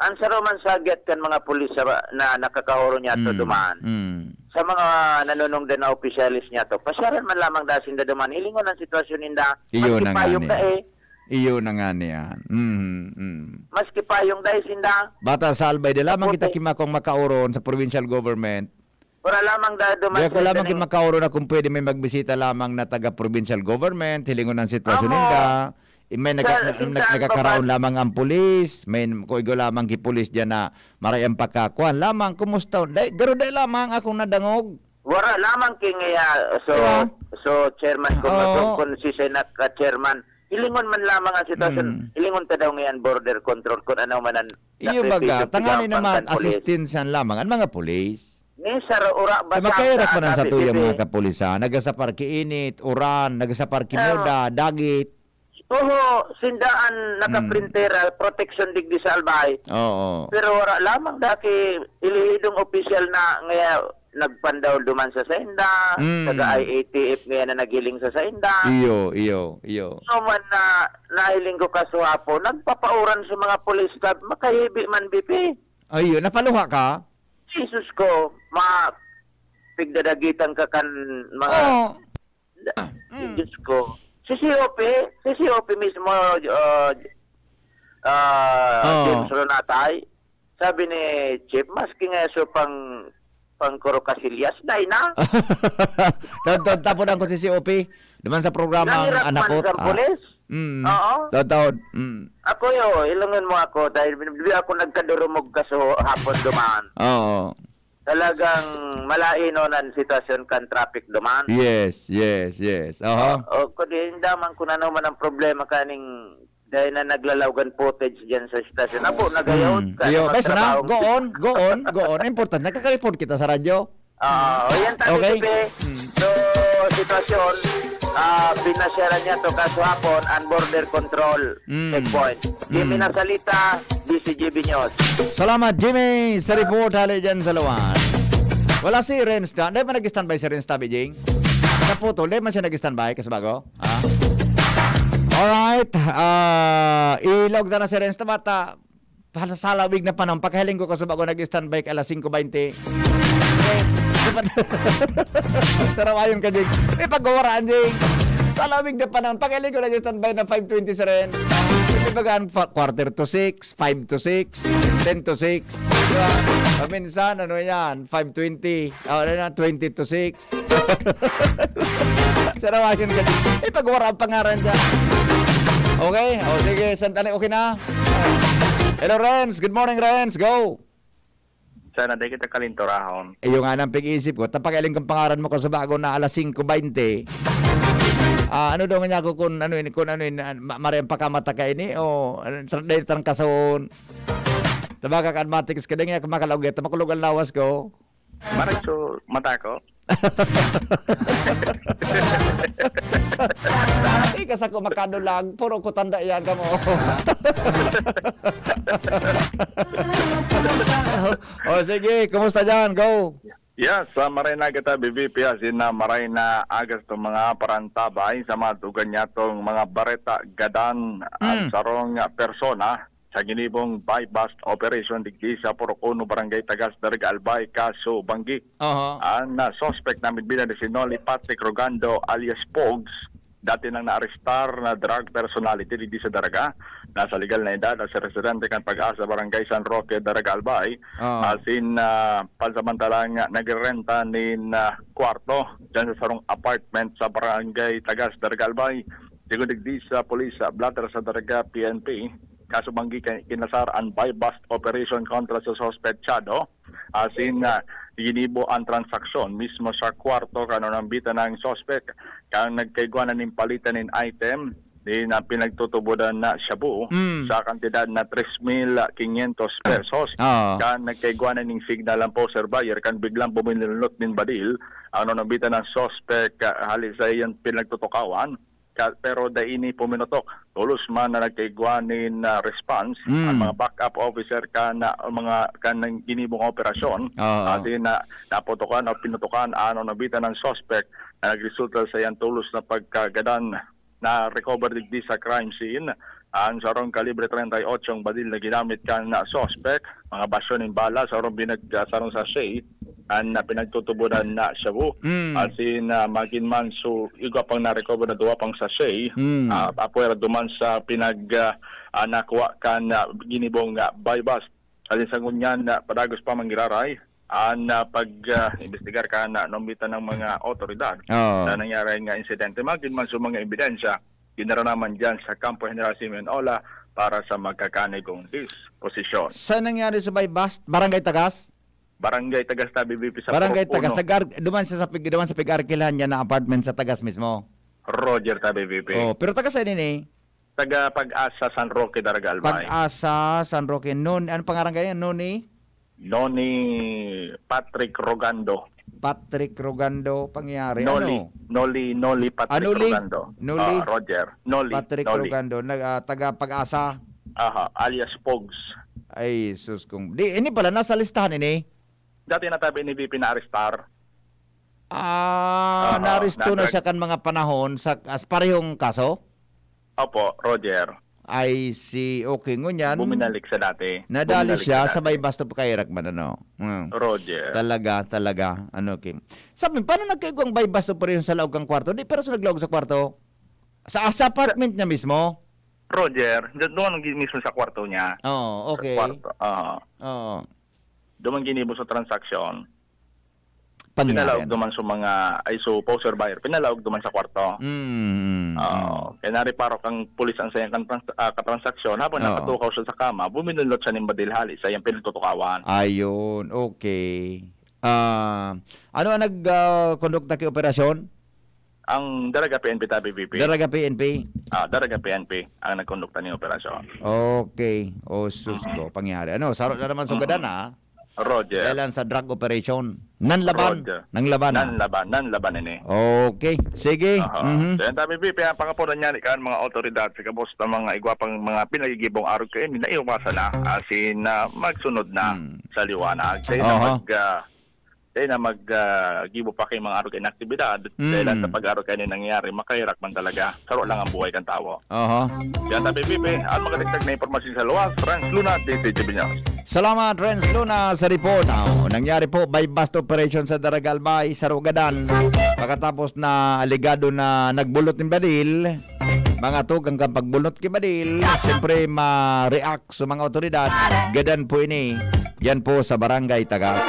Ang saro man sa hagyat kan mga pulis sa, na nakakahuro niya to Mm, duman. mm. Sa mga nanunungdan na opisyales niya to, pasyaran man lamang da sinda duman. Hilingon ang sitwasyon ninda. Iyo na nga Maski payong niya. da eh. Iyo na nga niya. Mm, mm. Maski payong da eh sinda. Bata sa Albay, di lamang kita Maputi. kimakong makauron sa provincial government. Wala lamang da duman Di ako sa lamang taning kin makaoro na kung pwede may magbisita lamang na taga-provincial government, hilingon ang sitwasyon Amo. ninda. I-, may Sa nagka-, sintaan nag-, pa nagkakaraon ba? lamang ang pulis. May, kung igo lamang ki pulis diyan na maray ang pagkakuan lamang, kumusta? Dai, garo dai lamang akong nadangog. Wala lamang king, ah, so, Diba? so, chairman, kung Oo. mag-, kung si Senac, ah, chairman, hilingon man lamang ang sitwasyon. Mm. Hilingon ta daw ngayon border control, kung ano man ang Iyo sakripisyo baga, tangani pigapang naman, kan pulis. assistance yan lamang ang mga pulis. Ni saro ura ba Ay, magkairak sa man ang sabi, satuya bibi? mga kapulisan. Nagasapar ki init, uran, nagasapar ki Ah. muda, dagit. Oho, sinda an Mm. nakaprintera, proteksyon digdi sa Albay. Oo. Pero wala lamang daki ilihidong opisyal na ngaya nagpandaol duman sa sainda, Mm. taga I A T F ngaya na naghiling sa sainda. Iyo, iyo, iyo. So man na nahiling ko kasuhapo, nagpapauran sa mga pulis ka, makahibi man, B P. Ayun, napaluha ka? Jesus ko, ma-, pigdadagitan ka kan mga Oo. Mm. Diyos ko. Si C O P, si C O P mismo, ah, ah, Oo. James Ronatay, sabi ni Chief, "Maski nga so pang, pang Kuro Casillas, dai na." Taon-taon tapon ang si C O P, duman sa programa ang Nahirap man anapot, sa ah. pulis. Mm. Oo. Taon-taon. Mm. Ako yo, ilangan mo ako, dahil di ako nagkadurumog ka so hapon duman. Oo. talagang malain on an sitwasyon kan traffic duman. Yes, yes, yes. Aha. O, o, kundi, inda man kun ano man ang problema kaning dai na naglalaog an footage diyan sa estasyon. Apo, nagayawod Hmm. ka Iyo, na bes na, magtrabaho. Go on, go on, go on. Importante, nakaka-report kita sa radyo. Ah, o yan, Tani Okay. Pipi. Hmm. So, sitwasyon, ah, pinasyaran niya to kaso hapon, ang border control Hmm. checkpoint. Jimmy Hmm. Nasalita, D C G B News. Salamat, Jimmy, sa report hali dyan sa Lawan. Wala si Renz na. Dahil pa nag-standby si Renz, tabi, Jing? Sa putol, dahil man siya nag-standby, kasi bago? Ah. Alright. Ah, ilog na na si Renz. Tabata, sa salawig na panahon, pagkahiling ko kasi bago nag-standby ka alas singko baynte. Eh, dapat, sarawayon ka, Jing. May pagkawaraan, Jing. Salawig na panahon, pagkahiling ko nag-standby na five twenty si Renz. Hindi ba gaan fa-, quarter to six, five to six, ten to six? Di ba? Paminsan, ano yan, five twenty. O, ano na, twenty to six. Sarawayon ka. Eh, pag wala ang pangaran dyan. Okay? O, sige, Santana, okay na? Hello, Renz. Good morning, Renz. Go. Sana di kita kalinturahon. Eh, yung nga nang pag-iisip ko, tapakailing kong pangaran mo ko sa bago na alas singko baynte. Ah, ano daw nga niya ako kung ano ini, kung ano ini, ah, ma-, marayang pakamata ka ini, o, ano, tra-, dahil trangkason. Tabaga ka, Matics, kadang niya kumakalawag, makulog ang lawas ko. Maray so, mata ko. Ika sa ko makadulag, puro ko tanda yan ka mo. O sige, kumusta dyan? Go! Yes, sa maray na kita, B B P, asin na maray na agas itong mga parantabay sa mga dugan niya itong mga bareta gadan ang Mm. sarong persona sa ginibong buy-bust operation digdi sa Purok Uno, Barangay Tagas, Daraga Albay, Kaso Banggi. Aha. Ang, ah, suspect na midbinan ni si Noli Patrick Rogando alias Pogs, dati nang naarestar na drug personality digdi sa Daraga. Nasa legal na edad at sa residente kan Pag-asa, Barangay San Roque, Daraga Albay. Oo. Asin, ah, pansamantalang nagrerenta nin, ah, kwarto dyan sa sarong apartment sa Barangay Tagas, Daraga Albay. Sigon digdi sa pulis, sa blotter sa Daraga P N P, Kaso Banggi, kin-, kinasar an buy-bust operation kontra sa suspetsado. Asin, ah, ginibo an transaksyon mismo sa kwarto kan nambitan na suspek, kan nagkaigwa na nin palitan nin item, di na pinagtutubodan na shabu Mm. sa kantidad na tres mil quinientos pesos. Oo. Kan nagkaigwa na nin signal ang poser buyer, kan biglang buminilnot nin badil, ang nambitan na suspek, ah, hali sa iyang pinagtutukawan. Ka-, pero dai ini puminutok. Tolos man na nagkaigwa nin, ah, response Mm. ang mga backup officer kan, ah, mga kan ginibong operasyon. Oo. Asin na naputukan o pinutukan ang nambitan na suspek na nagresulta sa iyang tolos na pagkagadan. Na-recover digdi sa crime scene ang sarong kalibre treinta y ocho ang badil na ginamit kan, ah, suspek, mga basyo nin bala, sarong binag-, ah, sarong sachet, an, ah, pinagtutubodan na shabu. Mm. Asin, ah, magin man, so, igwa pang na-recover na duwa pang sachet, Mm. ah, apwera duman sa pinag-, ah, ah, nakuha kan, ah, ginibong, ah, buy-bust. Asin sa ngunyan na padagos pa manggiraray, an, ah, pag, ah, imbestigar kan, ah, nambitan ng mga otoridad Oo. sa nangyari nga insidente. Magin man sa mga ebidensya, dinara naman dyan sa Kampo General Simeon Ola para sa magkakanigong disposisyon. Saan nangyari sa buy-bust? Barangay Tagas? Barangay Tagas, tabi, B P, sa Barangay Purok Tagas. Uno. Nag-ar-, duman sa, sa pig-, duman sa pig-arkilahan niya na apartment sa Tagas mismo? Roger, tabi, B P. Oh, pero taga saan ini? Taga Pag-asa, San Roque, Daraga Albay. Pag-asa, San Roque. Non-, ano pangaran kaya? Noni? Noni Patrick Rogando. Patrick Rogando, pangyari. Noli, Ano? Noli, Noli Patrick Ah, Noli? Rogando. Noli? Ah, Roger. Noli, Patrick Noli. Rogando, nag-, ah, taga Pag-asa. Aha, alias Pogs. Ay, sus, kung, di, ini pala, nasa listahan ini? Dati natabi ni V P na arestar. Ah, Aha, naaresto na na-drug. siya kan mga panahon sa, as parehong kaso? Opo, Roger. I see. Okay, ngunyan, Buminalik sa dati. nadali Buminalik siya sa sa dati. Baybast of Kairak man, ano? Hmm. Roger. Talaga, talaga. Ano, Kim? Sabi, paano nagkaigwang Baybast of Pareho sa laog kang kwarto? Di, pero sa naglaog sa kwarto? Sa, sa apartment niya mismo? Roger, do-, doon gi-, mismo sa kwarto niya. Oo, Sa okay. kwarto, oo. Oo. Doon man ginibo sa transaksyon. Pangyari, Pinalaog ano? naman sa mga, ay, so, poser buyer. Pinalaog naman sa kwarto. Mm, mm, Oo. mm. Kaya nariparo kang pulis ang sayang kan trans-, ah, katransaksyon. Habang Oo. nakatukaw siya sa kama, buminulot siya ning badil hali sa iyang pinagtutukawan. Ayun, okay. Ah, ano ang nag, ah, kondukta ki operasyon? Ang Daraga P N P tabi, V P. Daraga P N P? Ah, Daraga P N P ang nagkondukta ning operasyon. Okay. Oh, sus ko, pangyari. Ano, saro na naman sugadan, Mm. ah. Roger. Dahil lang sa drug operation. Nanlaban. Roger. Nanglaban, ah. Nanlaban, nanlaban ini. Okay. Sige. Aha. Mhm. Then, tabi, V P, ang pangapunan niya ni kan mga awtoridad sa gabos na mga igwa pang mga pinagigibong arog kaini, naiwasan na. As in, ah, magsunod na Hmm. sa liwanag. Tayo na Aha. mag, ah, tayo na mag, ah, gibo pa kay mga arog kaini aktibidad. Hmm. Dahil sa pag-arog kaini nangyayari, makahirak man talaga. Saro lang ang buhay kan tawo. Aha. Yan, tabi, V P, ang mga dagdag na impormasyon sa luwas, Franz Luna, D T G B News. Salamat, Renz Luna, sa report. Oh, nangyari po, buy-bust operation sa Daraga Albay, Sarugadan. Pagkatapos na alegado na nagbulot nin badil, mga tugang kan pagbulot ki badil, siyempre ma-react sa mga otoridad. Gadan po ini. Yan po sa Barangay Tagas.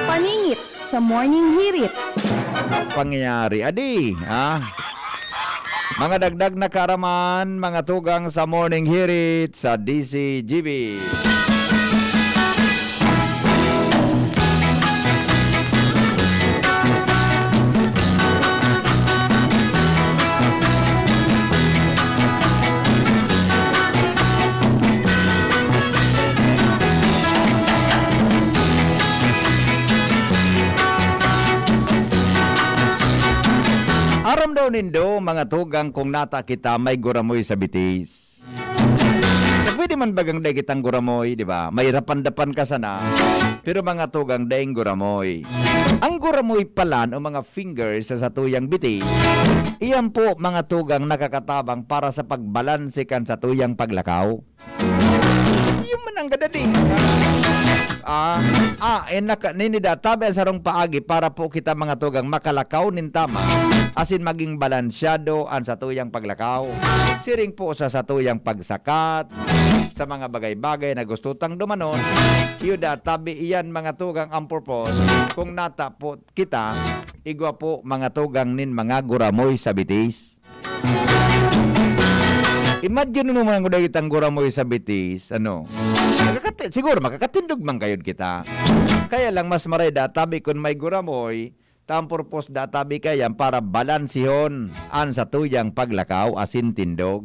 Paningit sa Morning Hirit. Pangyayari. Adi, ha? Mga dagdag na kaaraman, mga tugang sa Morning Hirit sa D C G B. Aram daw nindo, mga tugang, kung nata kita may guramoy sa bitis. Pwede man bagang dai kitang guramoy, di ba? May rapan-dapan ka sana, pero mga tugang daing guramoy. Ang guramoy palan o mga fingers sa satuyang bitis, iyan po, mga tugang, nakakatabang para sa pagbalanse kan satuyang paglakaw. Yun man ang gadadi. Ah, ah, eh, naka-, ninida, tabi ang sarong paagi para po kita, mga tugang, makalakaw nin tama, asin maging balansyado an satuyang paglakaw. Siring po sa satuyang pagsakat, sa mga bagay-bagay na gusto tang dumanon, iyo da, tabi iyan, mga tugang, ang purpose. Kung nata po kita, igwa po, mga tugang, nin mga guramoy sa bitis. Imagine mo man kung dai kitang guramoy sa bitis, ano? Makakati-, siguro makakatindog man kayod kita. Kaya lang mas maray da tabi kun may guramoy, ta ang purpose da tabi kaya para balansihon an satuyang paglakaw asin tindog.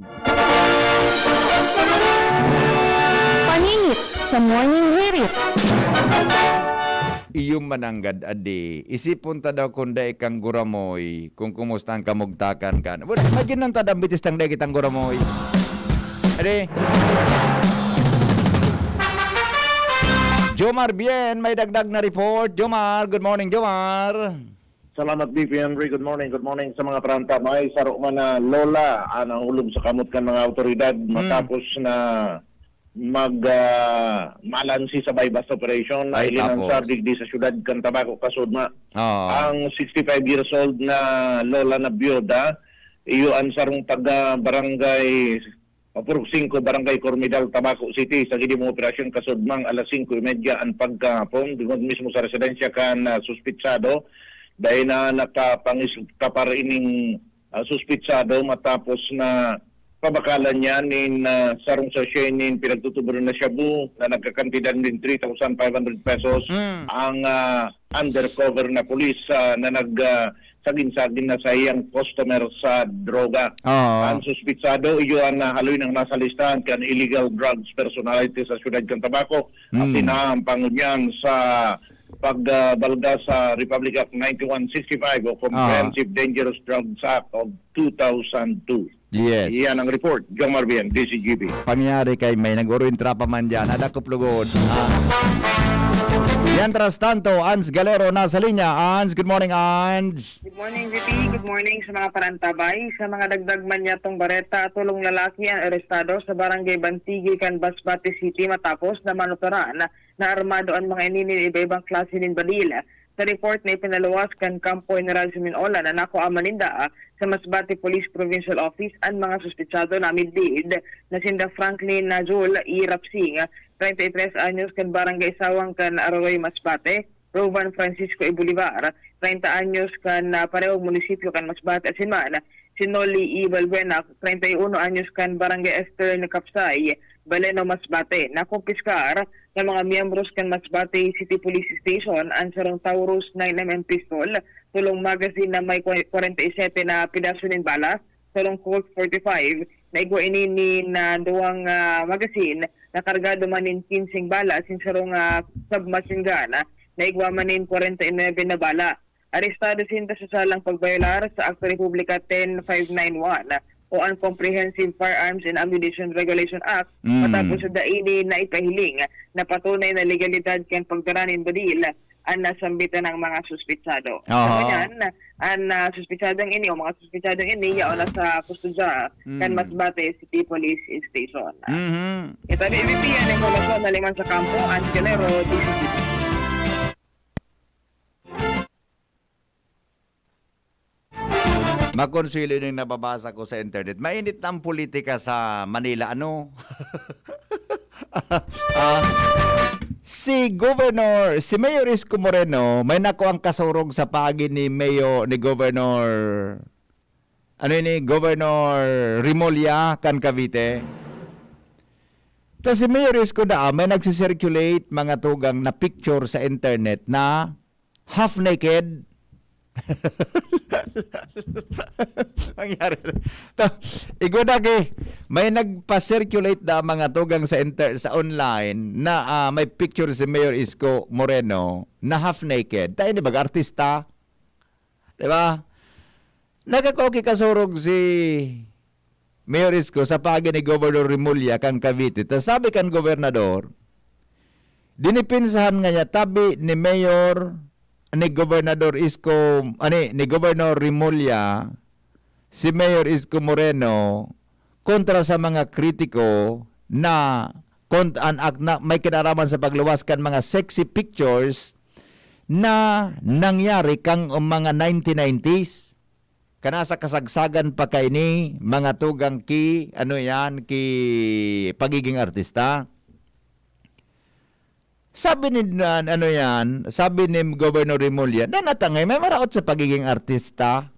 Paningit sa Morning Hirit. Iyo mananggad adi. Isipon ta daw kun dai kang guramoy, kung kumusta an kamugtakan kan. Well, imagine lang ta, dambitis tang dai kitang guramoy. Adi. Jomar Bien, may dagdag na report. Jomar, good morning, Jomar. Salamat, B P Henry. Good morning, good morning sa mga parantabay. Saro man na lola, an ang ulob sa kamot kan mga awtoridad Hmm. matapos na mag, ah, malansi sa buy-bust operation na Ay, ilinansar tapos? digdi sa siyudad kan Tabaco, Kasudma. Oo. Ang sixty-five years old na lola na byuda, iyo an sarong taga Barangay Mapurok singko, Barangay Cormidal, Tabaco City. Sa gidi mong operasyon, kasudmang alas singko y media an pagkahapon, duman mismo sa residensya kan, ah, suspitsado, dai na nakapangis-, kapar ining ah, suspitsado matapos na pabakalan niya nin, ah, sarong sachet nin pinagtutuboran na shabu na nagkakantidad nin three thousand five hundred pesos Mm. ang, ah, undercover na pulis, ah, na nag, ah, sagin-sagin na sa iyang customer sa droga. Oo. Ang suspitsado, iyo ang, ah, haloy nang nasa listahan kan illegal drugs personality sa siyudad kan Tabaco. Mm. Asin na ang pangunyan sa pagbalga sa Republic Act ninety-one sixty-five o Comprehensive Dangerous Drugs Act of two thousand two. Yes. Iyan ang report, Jomar Bien, D C G B. Pangyayari kay may nag-uruintra pa man dyan. Adakop lugod. Ah. Mientras tanto, Ans Galero nasa linya. Ans, good morning, Ans. Good morning, V P. Good morning sa mga parantabay. Sa mga dagdag man niyatong bareta, tolong lalaki ang arestado sa Barangay Bantigi kan Masbate City matapos na manukaran na armado an mga ini nin iba-ibang klase nin badil. Sa report na ipinaluwas kan Kampo General Suminola na nakua man ninda sa Masbate Police Provincial Office an mga suspitsado na midbid na sinda Franklin Nazul Irapsing, treinta y tres anyos, kan Barangay Sawang kan Aroroy, Masbate, Rovan Francisco y Bolivar, treinta anyos, kan, ah, parehong munisipyo kan Masbate, asin man si Noli E. Balbuena, treinta y uno anyos, kan Barangay Eastern Capsay, Baleno, Masbate. Nakumpiskar Sa mga miyembros kan Masbate City Police Station, an sarong Taurus nine M M pistol, tolong magazine na may kwa-, kwarenta y sete na pedaso nin bala, sarong Colt forty-five, naigwa ini nin, ah, duwang, ah, magazine na kargado man nin kinseng bala asin sarong, ah, submachine gun, ah, naigwa man nin kwarenta y nuebe na bala. Arestado sinda sa salang pagbayolar sa Akto Republika ten five nine one o an Comprehensive Firearms and Ammunition Regulation Act, Mm. matapos sa daini na ipahiling na patunay na legalidad kan pagdara nin baril an nasambitan ng mga suspitsado. Aha. Sa ngunyan, an, ah, suspitsadong ini o mga suspitsadong ini yaon na sa kustodya kan Mm. Masbate City Police Station. Mhm. Ito ni V P N Information na liman sa kampo, Angelero, D C T. Makonsilo yung nababasa ko sa internet. Mainit na ang politika sa Manila, ano? Ah, si Governor, si Mayor Isko Moreno, may nakuang kasurog sa paagi ni Mayor, ni Governor, ano yun, ni Governor Remulla kan Cavite. Ta si Mayor Isko daa, may nagsisirculate mga tugang na picture sa internet na half naked. Nangyari na. To, igwa na ki, may nagpa-circulate na mga tugang sa inter-, sa online na, ah, may picture si Mayor Isko Moreno na half naked. Tayo ni baga artista. Di ba? Nagkakokikasurog si Mayor Isko sa paagi ni Gobernador Remulla kan Cavite. Ta sabi kan gobernador, dinipinsahan ngaya tabi ni Mayor, ni Gobernador Isko, ani, ni Gobernador Remulla, si Mayor Isko Moreno kontra sa mga kritiko na kont-, an ak-, na may kinaraman sa pagluwas kan mga sexy pictures na nangyari kang mga nineteen nineties. Kana sa kasagsagan pa kaini, mga tugang ki, ano yan, ki pagiging artista? Sabi ni, na, ano yan, sabi ni Governor Remulla, "Nanatangay, may maraot sa pagiging artista."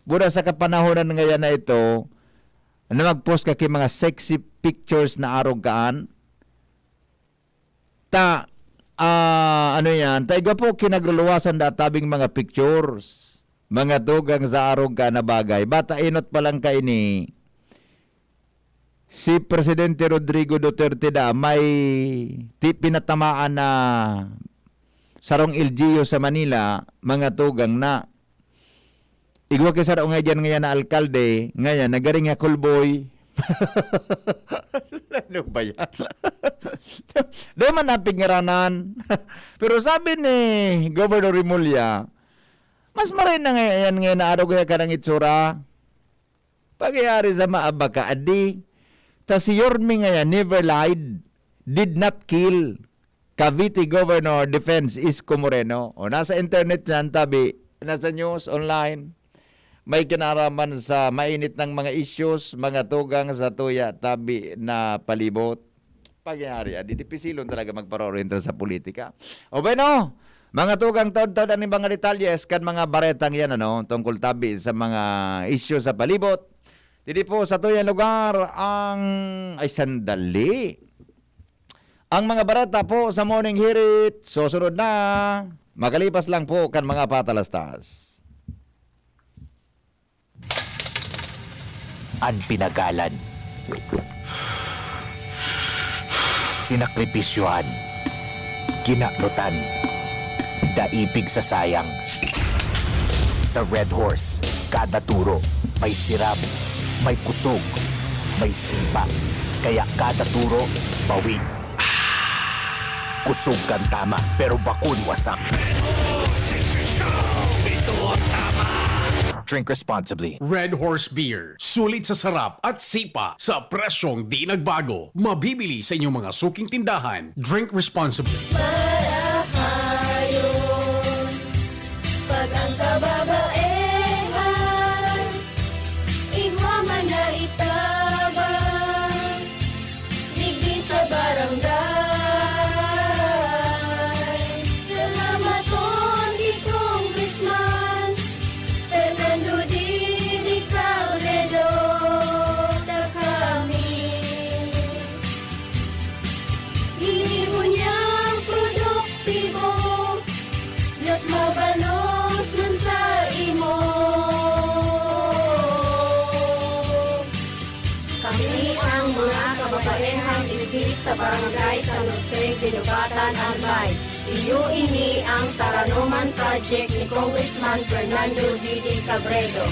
Bura sa kapanahonan ngayon na ito, na mag-post ka ki mga sexy pictures na arog kaan. Ta, ah, ano yan? Ta igwa po kinagluluwasan da tabing mga pictures. Mga tugang sa arog ka na bagay. Bata inot pa lang kaini. Si Presidente Rodrigo Duterte da may ti-, pinatamaan na sarong L G U sa Manila, mga tugang na. Igwa ki saro nga diyan ngayan na alkalde, ngayan, nagaring nga callboy. Ano ba yan? Di man napigngaranan. Pero sabi ni Governor Remulla, mas maray na ngayon, ngayon na araw kaya kanang itsura. Pagyari sa maabaka, adi. Ta si Yorme ngayan, never lied, did not kill. Cavite Governor Defense Isko Moreno. O, nasa internet yan, tabi, nasa news, online. May kinaraman sa mainit ng mga issues, mga tugang sa tuya, tabi na palibot. Pagyari, adi, dipisilon talaga magparorentro sa politika. O bueno, mga tugang, taod-taod ang mga detalyes kan mga baretang yan, ano, tungkol tabi sa mga isyu sa palibot. Didi po sa tuyang lugar ang, ay, sandali. Ang mga bareta po sa Morning Hirit, susunod na. Makalipas lang po kan mga patalastas. An pinagalan. Sinakripisyohan. Kinanutan. Daipig sa sayang. Sa Red Horse, kada turo may sirab, may kusog, may sipa. Kaya kada turo, bawig. Kusog kan tama, pero bakun wasak. Drink responsibly. Red Horse Beer. Sulit sa sarap at sipa sa presyong di nagbago. Mabibili sa inyong mga suking tindahan. Drink responsibly. Marahayon, pag ang kababaehan, igwa man na itabang, digdi sa barangay. Salamat po kay Congressman Fernando Didi Robredo, ta kami, ini ngunyan Sa Barangay San Jose, Guinobatan, Albay. Iyo ini ang Taranoman Project ni Congressman Fernando Didi Cabredo.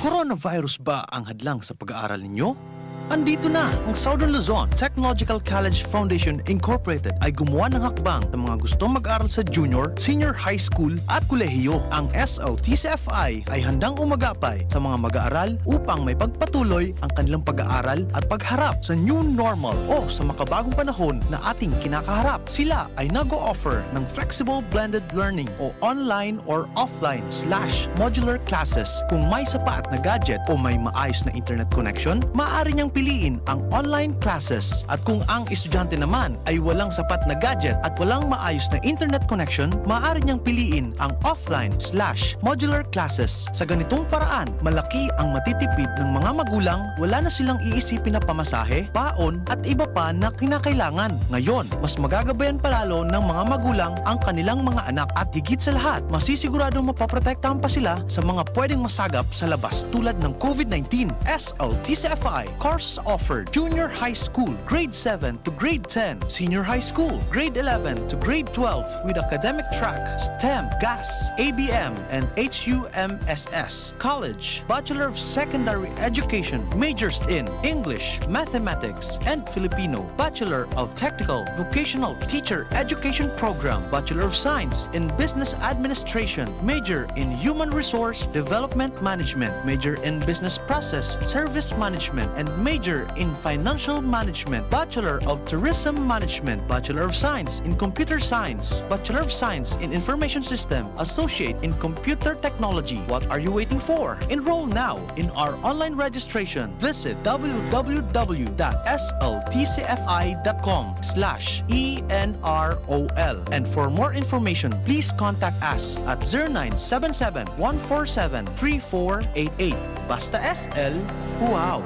Coronavirus ba ang hadlang sa pag-aaral ninyo? Andito na! Ang Southern Luzon Technological College Foundation Incorporated ay gumawa ng hakbang sa mga gustong mag-aral sa junior, senior high school at kolehiyo. Ang S L T C F I ay handang umagapay sa mga mag-aaral upang maipagpatuloy ang kanilang pag-aaral at pagharap sa new normal o sa makabagong panahon na ating kinakaharap. Sila ay nag-o-offer ng flexible blended learning o online or offline slash modular classes. Kung may sapat na gadget o may maayos na internet connection, maaari niyang piliin ang online classes. At kung ang estudyante naman ay walang sapat na gadget at walang maayos na internet connection, maaari niyang piliin ang offline slash modular classes. Sa ganitong paraan, malaki ang matitipid ng mga magulang, wala na silang iisipin na pamasahe, baon, at iba pa na kinakailangan. Ngayon, mas magagabayan pa lalo ng mga magulang ang kanilang mga anak at higit sa lahat, masisiguradong mapoprotektahan pa sila sa mga pwedeng masagap sa labas tulad ng COVID nineteen. S L T C F I, courses offered, Junior High School, Grade seven to Grade ten, Senior High School, Grade eleven to Grade twelve with academic track, STEM, GAS, A B M, and H U M S S. College, Bachelor of Secondary Education, majors in English, Mathematics, and Filipino, Bachelor of Technical Vocational Teacher Education Program, Bachelor of Science in Business Administration, major in Human Resource Development Management, major in Business Process Service Management, and major in Financial Management, Bachelor of Tourism Management, Bachelor of Science in Computer Science, Bachelor of Science in Information System, Associate in Computer Technology. What are you waiting for? Enroll now in our online registration. Visit w w w dot s l t c f i dot com slash e n r o l. And for more information, please contact us at zero nine seven seven, one four seven, three four eight eight. Basta S L, wow!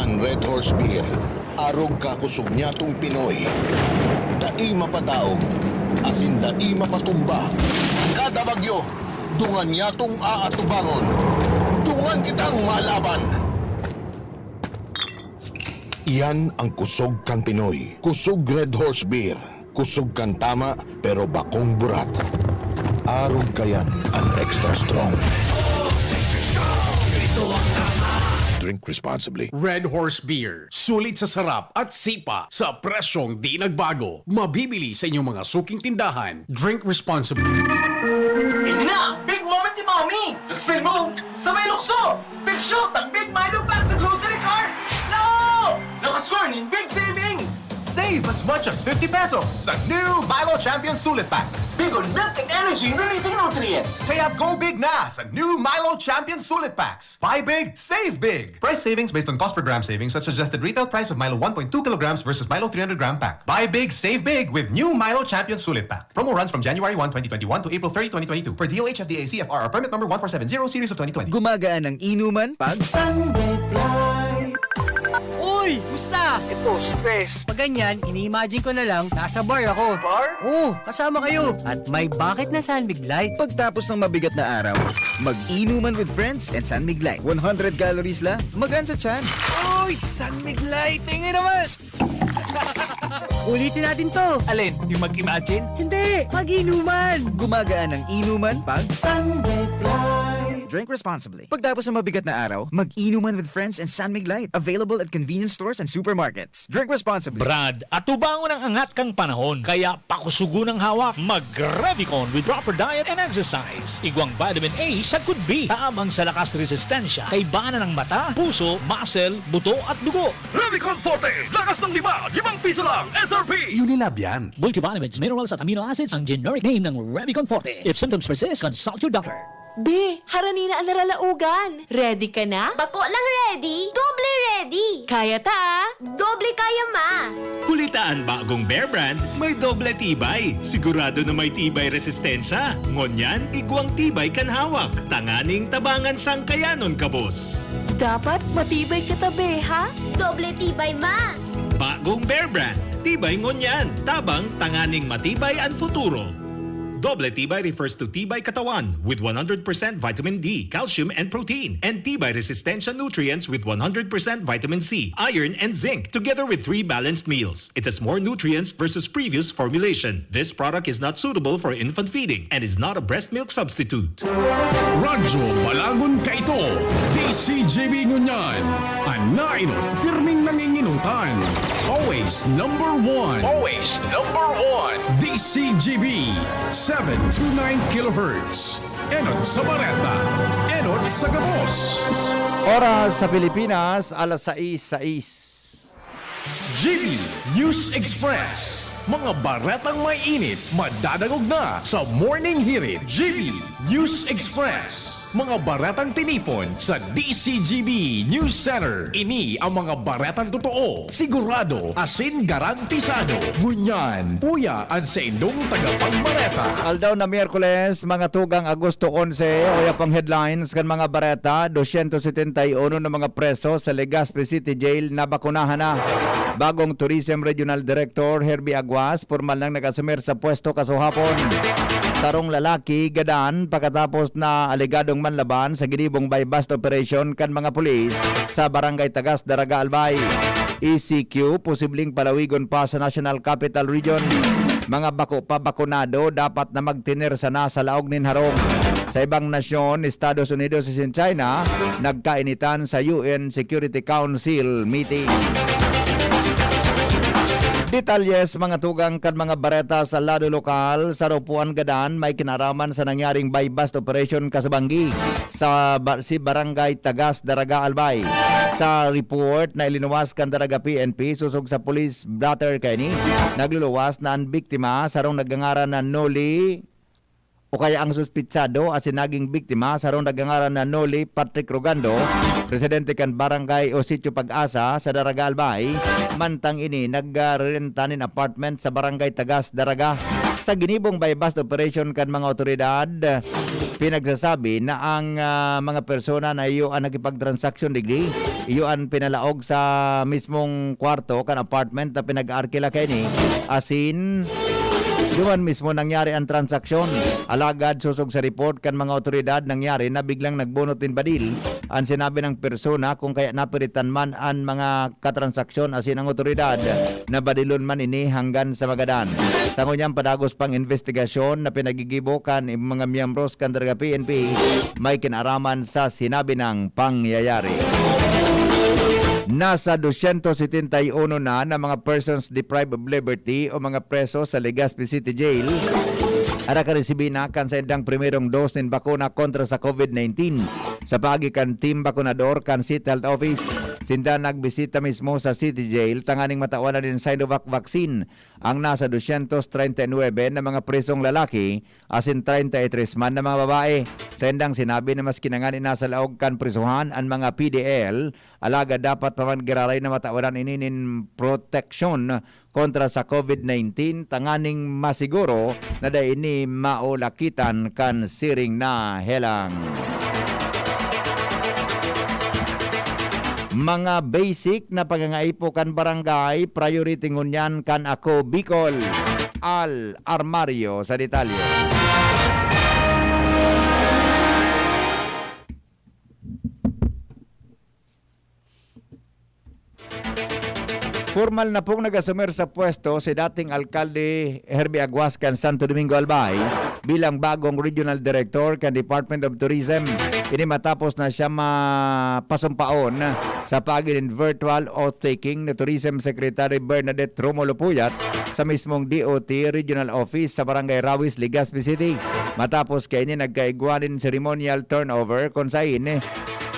An Red Horse Beer, arog kakosog nyatong Pinoy. Dai mapadaog, asin dai mapatumba. Kada bagyo, dungan nyatong aatubangon. Dungan kitang malaban! Iyan ang kusog kan Pinoy. Kusog Red Horse Beer. Kusog kan tama, pero bakong burat. Arog kayan an extra strong. Drink responsibly. Red Horse Beer. Sulit sa sarap at sipa sa presyong di nagbago. Mabibili sa inyong mga suking tindahan. Drink responsibly. Ini na! Big moment ni Mommy! Nag-spin move! Sabay lukso! Big shoot! Ang Big Milo Pack sa grocery cart! No! Nakascore nin big savings! Save as much as fifty pesos sa new Milo Champion Sulit Pack. Big on milk and energy releasing nutrients. Kaya go big na sa new Milo Champion Sulit Packs. Buy big, save big. Price savings based on cost per gram savings at suggested retail price of Milo one point two kilograms versus Milo three hundred gram pack. Buy big, save big with new Milo Champion Sulit Pack. Promo runs from January one, twenty twenty-one to April thirty, twenty twenty-two, per D O H F D A C F R or permit number one four seven zero series of twenty twenty. Gumagaan ang inuman pag Sunday Light. Uy! Musta? Ito, stress. Pag ganyan, ini-imagine ko na lang, nasa bar ako. Bar? Oo, kasama kayo. At may bakit na San Mig Light. Pagtapos ng mabigat na araw, mag-inuman with friends and San Mig Light. One hundred calories lang, magaan sa tiyan. Uy! San Mig Light! Tingin naman! Ulitin natin to. Alin? Yung mag-imagine? Hindi! Mag-inuman! Gumagaan ang inuman pag San Mig Light. Drink responsibly. Pagtapos ng mabigat na araw, mag-inuman with friends and San Mig Light. Available at convenience stores and supermarkets. Drink responsibly. Brad, atubangon ang angat kan panahon, kaya pakusugon ang hawak. Mag-Revicon with proper diet and exercise. Igwang vitamin A sagkod B, tabang sa lakas resistensya, kaibanan ng mata, puso, muscle, buto at dugo. Revicon Forte, lakas ng lima, limang piso lang, S R P! Unilab yan. Multivitamins, minerals at amino acids ang generic name ng Revicon Forte. If symptoms persist, consult your doctor. Be, harani na an naralaogan. Ready ka na? Bako lang ready, doble ready! Kaya ta, ah! Doble kaya, ma! Huli ta an bagong Bear Brand, may doble tibay. Sigurado na may tibay resistensya. Ngunyan, igwang tibay kan hawak. Tanganing tabangan siyang kayanon kabos. Dapat matibay ka ta, be, ha? Doble tibay, ma! Bagong Bear Brand, tibay ngunyan, tabang tanganing matibay an futuro. Doble tibay refers to tibay katawan with one hundred percent vitamin D, calcium, and protein, and tibay resistensya nutrients with one hundred percent vitamin C, iron, and zinc, together with three balanced meals. It has more nutrients versus previous formulation. This product is not suitable for infant feeding and is not a breast milk substitute. Radyo Balagon Kaito, D C G B Ngunyan. An nainot, pirming nanginginutan. Always number one. Always number one. D C G B, seven two nine kilohertz. Enot sa Bareta. Enot sa Gabos. Oras sa Pilipinas, alas sais sais. G B News Express. Mga baretang may init, madadangog na sa Morning Hirit. G B News Express. Mga baretang tinipon sa D C G B News Center. Ini ang mga baretang totoo, sigurado, asin garantisado. Ngunyan, uya an saindong tagapagbareta. Aldaw na Miyerkules, mga tugang Agosto onse, uya pang headlines kan mga bareta, dosyentos setenta y uno na mga preso sa Legazpi City Jail nabakunahan na. Bagong Tourism Regional Director Herbie Aguas, pormal nang nag-asumir sa pwesto kasuhapon. Sarong lalaki gadan pakatapos na alegadong manlaban sa ginibong buy-bust operation kan mga pulis sa Barangay Tagas, Daraga, Albay. E C Q, posibleng palawigon pa sa National Capital Region. Mga bako pa bakunado dapat na magtener sana sa laog nin harong. Sa ibang nasyon, Estados Unidos asin China, nagkainitan sa U N Security Council meeting. Detalye sa mga tugang kan mga bareta sa lado lokal, sa Ropuan gadan, may kinaraman sa nangyaring buy-bust operation kasabanggi sa ba- si Barangay Tagas, Daraga, Albay. Sa report na ilinuwas kan Daraga P N P, sosog sa police blotter kaini, nagluluwas na an biktima, sarong nagngangaran na Noli, o kaya ang suspitsado asin naging biktima, sarong nagngangaran na Noli Patrick Rogando, residente kan Barangay o Sitio Pag-asa sa Daraga, Albay. Mantang ini, nagrerenta nin apartment sa Barangay Tagas, Daraga. Sa ginibong buy-bust operation kan mga otoridad, pinagsasabi na ang, ah, mga persona na iyo an nakipagtransaksyon digdi, iyo an pinalaog sa mismong kwarto kan apartment na pinag-aarkila kaini, asin duman mismo nangyari an transaksyon. Alagad sosog sa report kan mga otoridad, nangyari na biglang nagbunot nin badil an sinabi nang persona, kung kaya napiritan man an mga katransaksyon asin ang otoridad na badilon man ini hanggan sa magadan. Sa ngunyan, padagos pang investigasyon na pinagigibo kan mga miyembros kan Daraga P N P may kinaraman sa sinabi nang pangyayari. Nasa dosyentos setenta y uno na na mga persons deprived of liberty o mga preso sa Legazpi City Jail an nakaresibi na kan saindang primerong dose nin bakuna kontra sa COVID nineteen. Sa paagi kan Team Bakunador kan City Health Office, sinda nagbisita mismo sa City Jail tanganing matawan na nin Sinovac vaccine ang nasa dosyentos treinta y nuebe na mga presong lalaki asin treinta y tres man na mga babae. Saindang sinabi na maski na ngani nasa laog kan prisohan an mga P D L, alagad dapat pa man giraray na matawan ini nin proteksyon kontra sa COVID nineteen tanganing masiguro na dai ini maulakitan kan siring na helang. Mga basic na pagangaipo kan barangay, priority ngunyan kan Ako Bicol. Al Armario sa detalye. Pormal na pong nag-asumir sa pwesto si dating Alkalde Herbie Aguas kan Santo Domingo, Albay bilang bagong Regional Director kan Department of Tourism. Ini matapos na siya mapasumpaon sa paagi nin virtual oath-taking ni Tourism Secretary Bernadette Romulo Puyat sa mismong D O T Regional Office sa Barangay Rawis, Legazpi City. Matapos kaini, nagkaigwa nin ceremonial turnover kun saen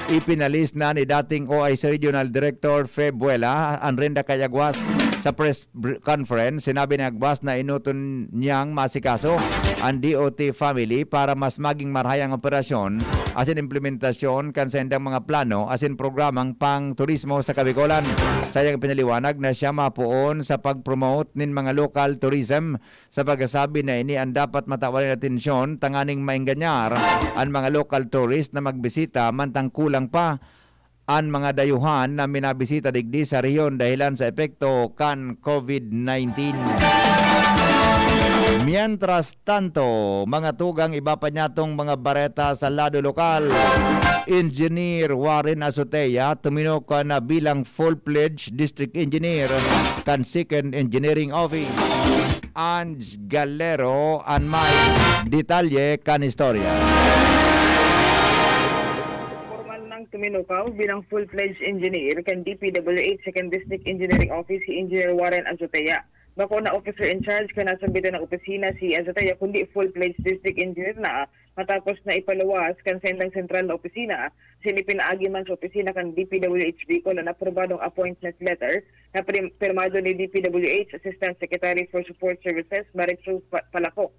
ipinalis na ni dating O I C Regional Director Fe Buela an renda kay Aguas. Sa press br- conference, sinabi ni Aguas na enoton niyang maasikaso an D O T family para mas maging marahay ang operasyon asin implementasyon kan saindang mga plano asin programang pang-turismo sa Kabicolan. Sa iyang pinaliwanag na siya mapoon sa pag-promote nin mga local tourism sa pagkasabi na ini an dapat matawan nin atensyon tanganing maenganyar an mga local tourist na magbisita mantang kulang pa an mga dayuhan na minabisita digdi sa rehiyon dahelan sa epekto kan COVID nineteen. Mientras tanto, mga tugang, iba pa niyatong mga bareta sa lado lokal. Engineer Warren Azotea tuminok na bilang full-fledged district engineer kan Second Engineering Office. Ange Galero an may detalye kan istorya. Formal nang tuminukaw bilang full-fledged engineer kan D P W H Second District Engineering Office si Engineer Warren Azotea. Bako na officer in charge kan nasambitan na opisina si Azotea, kundi full-fledged district engineer na matapos na ipaluwas kan saindang sentral na opisina. Asin ipinaagi man sa opisina kan D P W H Bicol an aprobadong appointment letter na prim-, pirmado ni D P W H Assistant Secretary for Support Services, Marichu Pa-, Palafox.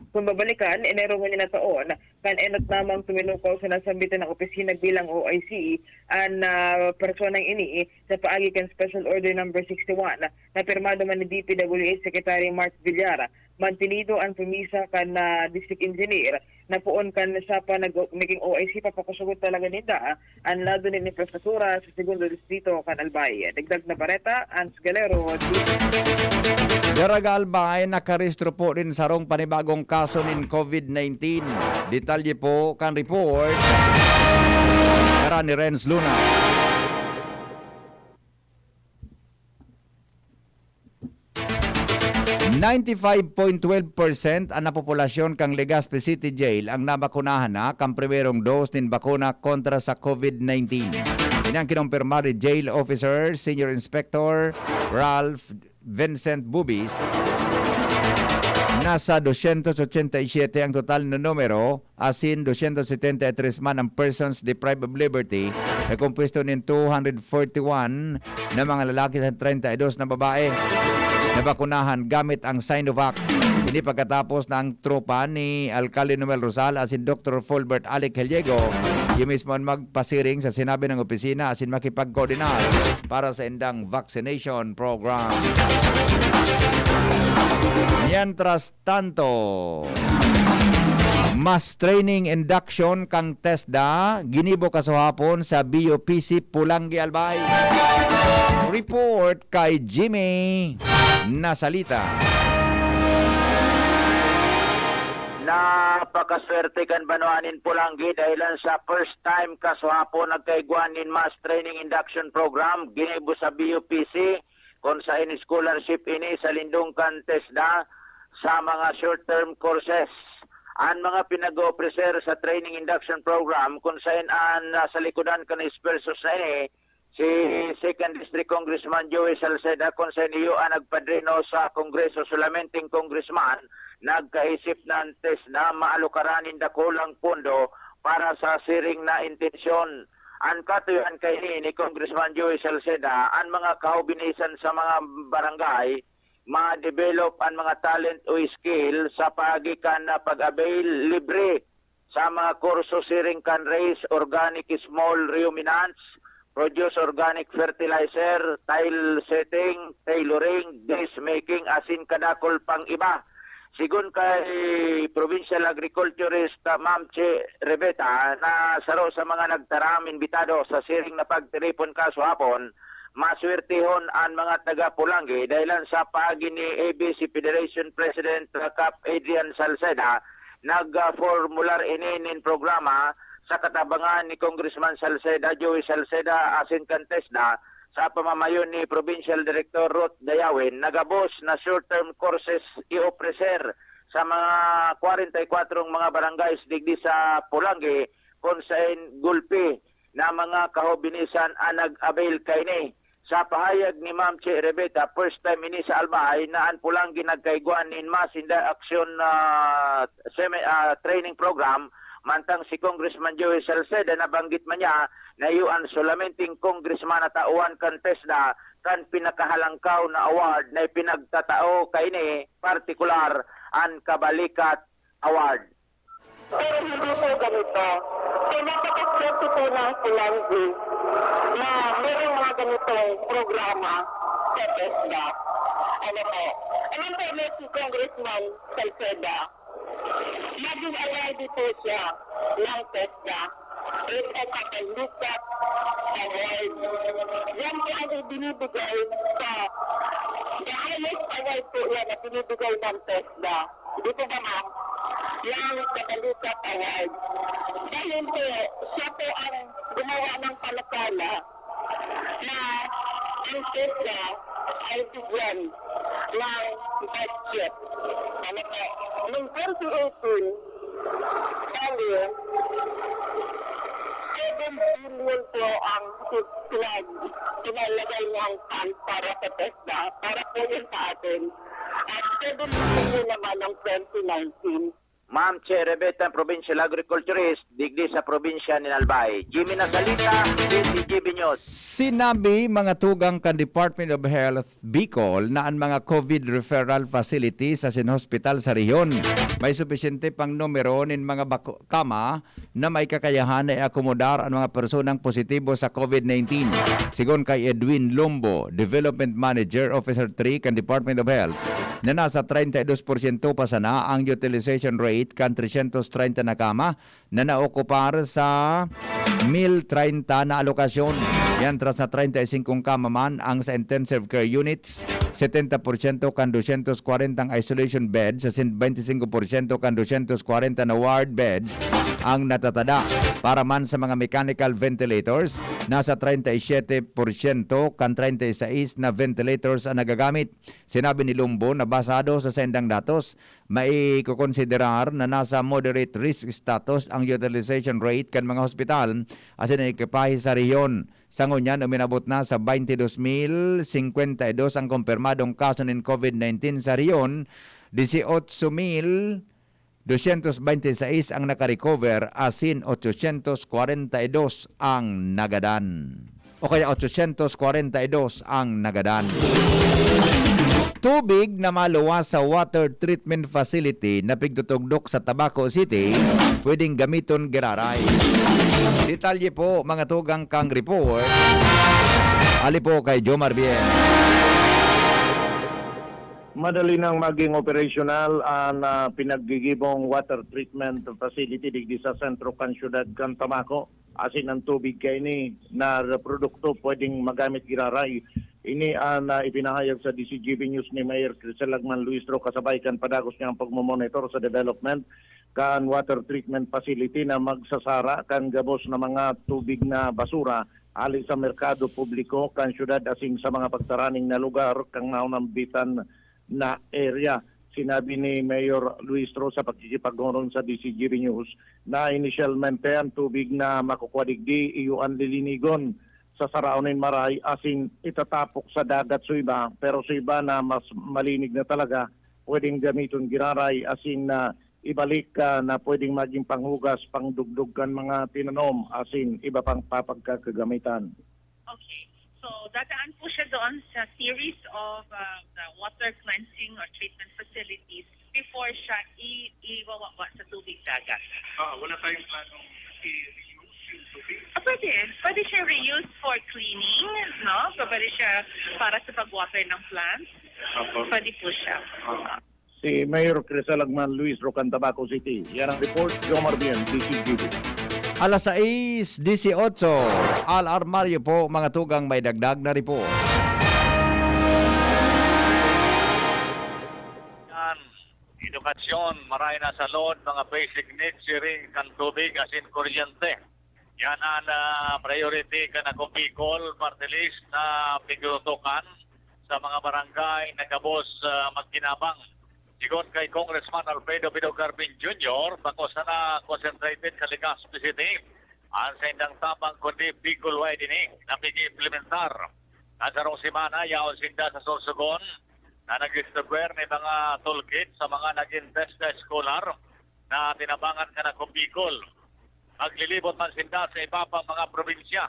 Kung babalikan, Enero ngunyan na taon, kan enot namang tuminukaw sa nasambitan na opisina bilang O I C an, ah, personang ini sa paagi kan Special Order Number sixty-one na pirmado man ni D P W H Secretary Mark Villar. Mantinido an promisa kan, ah, district engineer na poon kan siya pa nag-, naging O I C, papakusugot talaga ninda an lado nin infrastruktura sa Segundo Distrito kan Albay. Dagdag na bareta, Ans Galero, Garaga Albay, nakarehistro po nin sarong panibagong kaso nin COVID nineteen. Detalye po kan report kara ni Renz Luna. Ninety-five point twelve percent an napopulasyon kan Legazpi City Jail ang nabakunahan na kan primerong dose nin bakuna kontra sa COVID nineteen. Ini ang kinompirma ni Jail Officer Senior Inspector Ralph Vincent Bubis. Nasa dosyentos otsenta y siyete ang total na numero, asin dosyentos setenta y tres man ang persons deprived of liberty, na kompuesto nin two hundred forty-one na mga lalaki sa treinta y dos na babae na bakunahan gamit ang Sinovac. Ini pagkatapos na ang tropa ni Alcalde Noel Rosal asin Doktor Fulbert Alec Gallego, iyo mismo an magpasiring sa sinabi ng opisina asin makipagkoordinar para sa indang vaccination program. Mientras tanto, mass training induction kan TESDA ginibo kasuhapon sa B U P C Polangui, Albay. Report kay Jimmy Nasalita. Napakaswerte kan banwa nin Polangui dahilan sa first time kasuhapon nagkaigwa nin mass training induction program ginibo sa B U P C, kun saen scholarship ini sa lindong kan TESDA sa mga short-term courses. An mga pinag-opreser sa training induction program, kun saen an nasa likodan kan esfuersos na ini, si Second District Congressman Joey Salceda, kun saen iyo an nagpadrino sa Kongreso, solamenteng congressman, nagkaisip na an TESDA maalokaran nin dakulang pondo para sa siring na intensyon. An katuyohan kaini ni Congressman Joey Salceda, an mga kahobinisan sa mga barangay, ma-develop an mga talent o skill sa paagi kan, ah, pag-avail libre sa mga kurso siring kan raise organic small ruminants, produce organic fertilizer, tile setting, tailoring, dressmaking, asin kadakul pang iba. Sigon kay Provincial Agriculturist, ah, Ma'am Che Rebeta, na saro sa mga nagtaram imbitado sa siring na pagtiripon kasuhapon, maswertehon an mga taga Polangui dahilan sa paagi ni A B C Federation President, ah, Kap Adrian Salceda, nag-formular ini nin programa sa katabangan ni Congressman Salceda, Joey Salceda, asin kan TESDA, sa pamamayo ni Provincial Director Ruth Dayawin, na gabos na short-term courses i-opreser sa mga kwarenta y kwatro mga barangays digdi sa Polangui, kun saen gulpi na mga kahobinisan an nag-avail kaini. Sa pahayag ni Ma'am Che Rebeta, first time ini sa Albay na an Polangui nagkaigwa nin mass inda action, ah, semi-, ah, training program, mantang si Congressman Joey Salceda, nabanggit man niya na iyo an solamenteng congressman na tauhan kan TESDA kan pinakahalangkaw na award na ipinagtatao kaini, partikular an Kabalikat Award. Pero hindi po ganito. So, napakaswerte po ng Polangui na merong mga ganitong programa sa TESDA. Ano po? Alam po ni si Congressman Salceda, naging awardee po siya ng TESDA. Ito ang Kabalikat Award. Yan po ang ibinibigay sa, the highest award po yan na binibigay ng TESDA. Dito naman, yung Guadalupe Award. Dahil po, siya po ang gumawa ng panukala na ang SEDSA ay bigyan ng budget. Ano po, noong twenty eighteen, bali, seven billion po ang pinag-, pinalagay niyang fund para sa TESDA, para po yun sa atin. At seven billion naman ang twenty nineteen. Ma'am Che Rebeta, Provincial Agriculturist, digdi sa probinsya nin Albay. Jimmy Nasalita, D C G B News. Sinabi mga tugang kan Department of Health Bicol na an mga COVID referral facilities asin hospital sa rehiyon may supisyente pang numero nin mga bako-, kama na may kakayahan na iakomodar an mga personang positibo sa COVID nineteen. Sigon kay Edwin Lombo, Development Manager, Officer three kan Department of Health, na nasa treinta y dos porsyento pa sana ang utilization rate kan trescientos treinta na kama na naokupar sa mil treinta na alokasyon. Yan, tras na treinta y singkong kama man ang sa intensive care units, setenta porsyento kan dosyentos kwarenta ang isolation beds, asin bente singko porsyento kan dosyentos kwarenta na ward beds ang natatada. Para man sa mga mechanical ventilators, nasa treinta y siete porsyento kan treinta y seis na ventilators ang nagagamit. Sinabi ni Lumbo na basado sa saindang datos, maikokonsiderar na nasa moderate risk status ang utilization rate kan mga hospital asin an ekipahe sa rehiyon. Sa ngunyan, uminabot na sa baynte dos mil singkwenta y dos ang kumpirmadong kaso nin COVID nineteen sa rehiyon, disiotso mil dosyentos baynte y seis ang nakarecover asin otsosyentos kwarenta y dos ang nagadan. O kaya otsosyentos kwarenta y dos ang nagadan. Tubig na maluwas sa water treatment facility na pigtutugdok sa Tabaco City, pwedeng gamiton giraray. Detalye po, mga tugang kang report. Ali po kay Jomar Bien. Madali nang maging operasyonal an, ah, pinaggigibong water treatment facility digdi sa sentro kan siyudad kan Tabaco. Asin an tubig kaini na produkto pwedeng magamit giraray. Ini an, ah, ipinahayag sa D C G B News ni Mayor Crisel Lagman Luistro kasabay kan padagos niyang pagmomonitor sa development kan water treatment facility na magsasara kan gabos na mga tubig na basura hali sa merkado publiko kan siyudad asin sa mga pagtaraning na lugar kan naunambitan na area. Sinabi ni Mayor Luistro sa pakikipaghuron sa D C G B News na inisyalmente an tubig na makukua digdi iyo an lilinigon sa saraon nin maray asin itatapok sa dagat sa iba, pero sa iba na mas malinig na talaga, pwedeng gamiton giraray asin, ah, ibalik, ah, na pwedeng maging panghugas, pangdugdog kan mga tinanom asin iba pang papagkakagamitan. Okay. So, dadaan po siya doon sa series of, uh, the water cleansing or treatment facilities before siya i-, iwawawa sa tubig dagat. Ah, wala tayong planong i-reuse yung tubig? Ah, pwede. Pwede siya reuse for cleaning, no? So, pwede siya para sa pag-water ng plants. Opo. Pwede po siya. Ah. Si Mayor Crisel Agman Luis Rocan, Tabaco City. Yan ang report, Jomar Bien, D C G B. Alas sais disiotso, Al Armario po, mga tugang may dagdag na report. Yan, edukasyon, maray na sa load, mga basic needs, siring kan tubig, asin kuryente. Yan an, ah, priority kan Ako Bicol Party List na pigtutukan sa mga barangay na gabos, ah, magkinabang. Sigon kay Congressman Alfredo Bido Garbin Junior, bako sana concentrated sa Legazpi City an saindang tabang kundi Bicol-wide ini na pig-iimplementar. Kan sarong semana, yaon sinda sa Sorsogon na nag-distribuer nin mga toolkit sa mga naging TESDA scholar na tinabangan kan Ako Bicol. Maglilibot man sinda sa iba pang mga probinsya.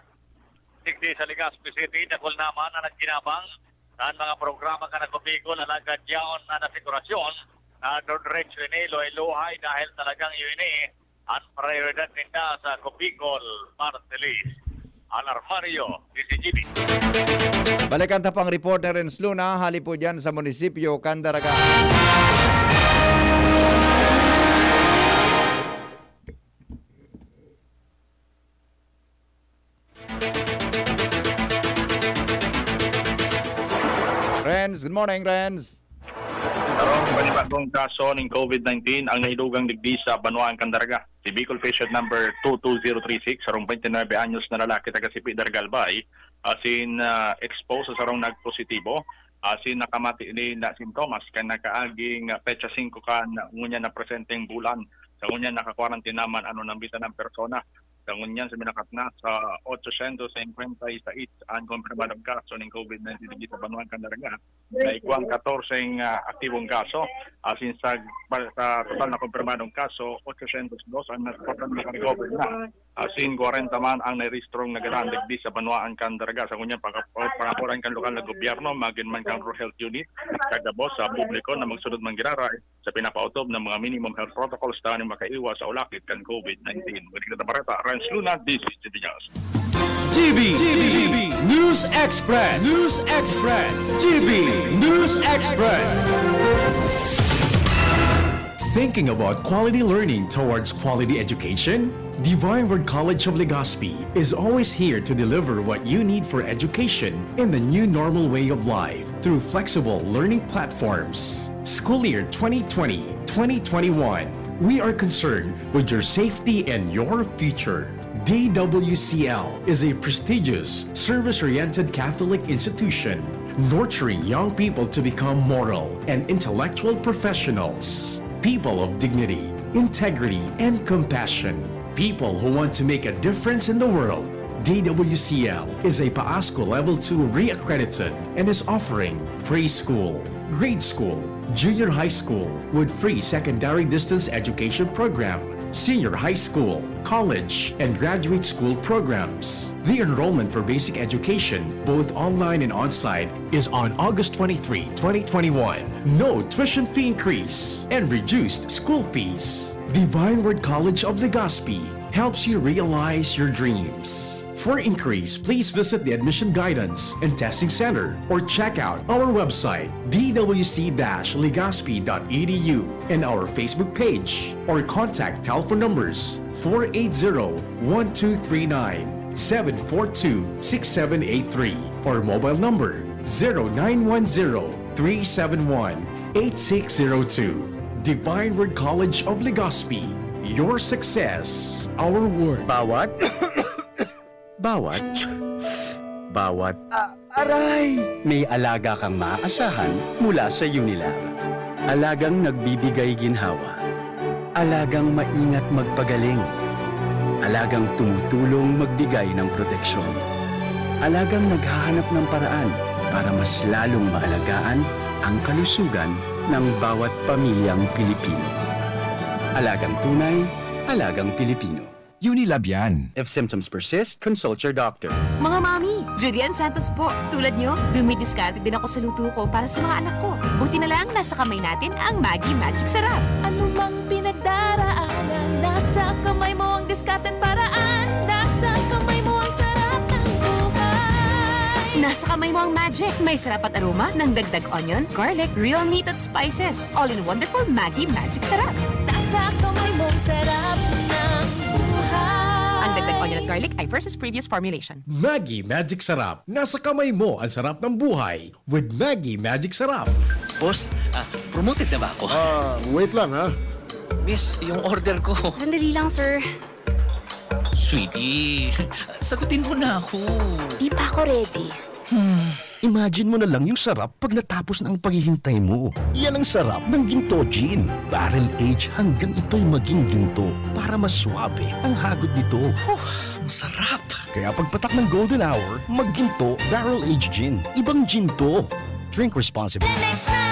Digdi sa Legazpi City, dakul na man an nagkinabang kan mga programa kan Ako Bicol, alagad yaon na nasigurasyon na dodretso ini luhay-luhay dahil talagang iyo ini an prioridad ninda sa Ako Bicol Party List. Al Armario, D C G B. Balikan ta pang report ni Renz Luna, hali po dyan sa munisipyo kan Daraga. Renz, good morning, Renz. Sarong panibagong kaso nin COVID nineteen ang nahidugang digdi sa Banwaan kan Daraga. Si Bicol Patient Number two two zero three six, sarong twenty-nine anyos na lalaki taga Sipi, Daraga, Albay, asin, ah, exposed sa sarong nagpositibo, asin nakamati ini na sintomas kan nakaaging, ah, petsa singko kan ngunyan na presenteng bulan. Sa ngunyan, naka-quarantine naman an unang bisa na persona. Sa ngunyan, suminakat na sa otsosyentos singkwenta y sais an kompirmadong kaso nin COVID nineteen digdi sa Banwaan kan Daraga. May igwang katorseng, ah, aktibong kaso. Asin sa, sa total na kompirmadong kaso, otsosyentos dos an nagpapang nakarecover na. Asin kwarenta man ang nairehistrong nagadan digdi sa Banwaan kan Daraga. Sa ngunyan, paka-, pangapuran kan lokal na gobyerno, magin man kan Rural Health Unit, kagabos sa publiko na magsunod man giraray sa pinapaotob na mga minimum health protocols tanganing makaiwas sa ulakit kan COVID nineteen. Muli sa Bareta, Renz Luna, D Z T V News. G B, G B, News Express, News Express, G B News Express. Thinking about quality learning towards quality education? Divine Word College of Legazpi is always here to deliver what you need for education in the new normal way of life through flexible learning platforms. School year twenty twenty, twenty twenty-one, we are concerned with your safety and your future. D W C L is a prestigious, service-oriented Catholic institution nurturing young people to become moral and intellectual professionals, people of dignity, integrity, and compassion, people who want to make a difference in the world. D W C L is a PASCO Level two re-accredited and is offering preschool, grade school, junior high school with free secondary distance education program, senior high school, college, and graduate school programs. The enrollment for basic education, both online and on-site, is on August twenty-three, twenty twenty-one. No tuition fee increase and reduced school fees. Divine Word College of Legazpi helps you realize your dreams. For inquiries, please visit the Admission Guidance and Testing Center or check out our website, d w c dash legazpi dot e d u, and our Facebook page, or contact telephone numbers four eight zero, one two three nine, seven four two, six seven eight three, or mobile number zero nine one zero, three seven one, eight six zero two. Divine Word College of Legazpi, your success, our work. Bawat, bawat, bawat, ah, aray! May alaga kang maaasahan mula sa Unilab. Alagang nagbibigay ginhawa. Alagang maingat magpagaling. Alagang tumutulong magbigay ng proteksyon. Alagang naghahanap ng paraan para mas lalong maalagaan ang kalusugan ng bawat pamilyang Pilipino. Alagang tunay, alagang Pilipino. Unilab yan. If symptoms persist, consult your doctor. Mga mami, Judy Ann Santos po. Tulad nyo, dumidiskarte din ako sa luto ko para sa mga anak ko. Buti na lang, nasa kamay natin ang Maggi Magic Sarap. Anumang pinagdaraanan, nasa kamay mo ang diskarte at paraan. Nasa kamay mo ang sarap ng buhay. Nasa kamay mo ang magic. May sarap at aroma ng dagdag onion, garlic, real meat at spices. All in wonderful Maggi Magic Sarap. Nasa kamay mo ang sarap ng buhay. Ang dagdag onion at garlic ay versus previous formulation. Maggi Magic Sarap. Nasa kamay mo ang sarap ng buhay with Maggi Magic Sarap. Boss, ah, promoted na ba ako? Ah, wait lang, ha. Miss, yung order ko. Sandali lang, sir. Sweetie, sagutin mo na ako. Di pa ako ready. Hmm. Imagine mo na lang yung sarap pag natapos na ang paghihintay mo. Yan ang sarap ng Ginto Gin. Barrel age hanggang ito'y maging ginto para mas suabe ang hagod nito. Huh, ang sarap! Kaya pagpatak ng golden hour, magginto barrel age gin. Ibang gin to. Drink responsibly. Lemex na!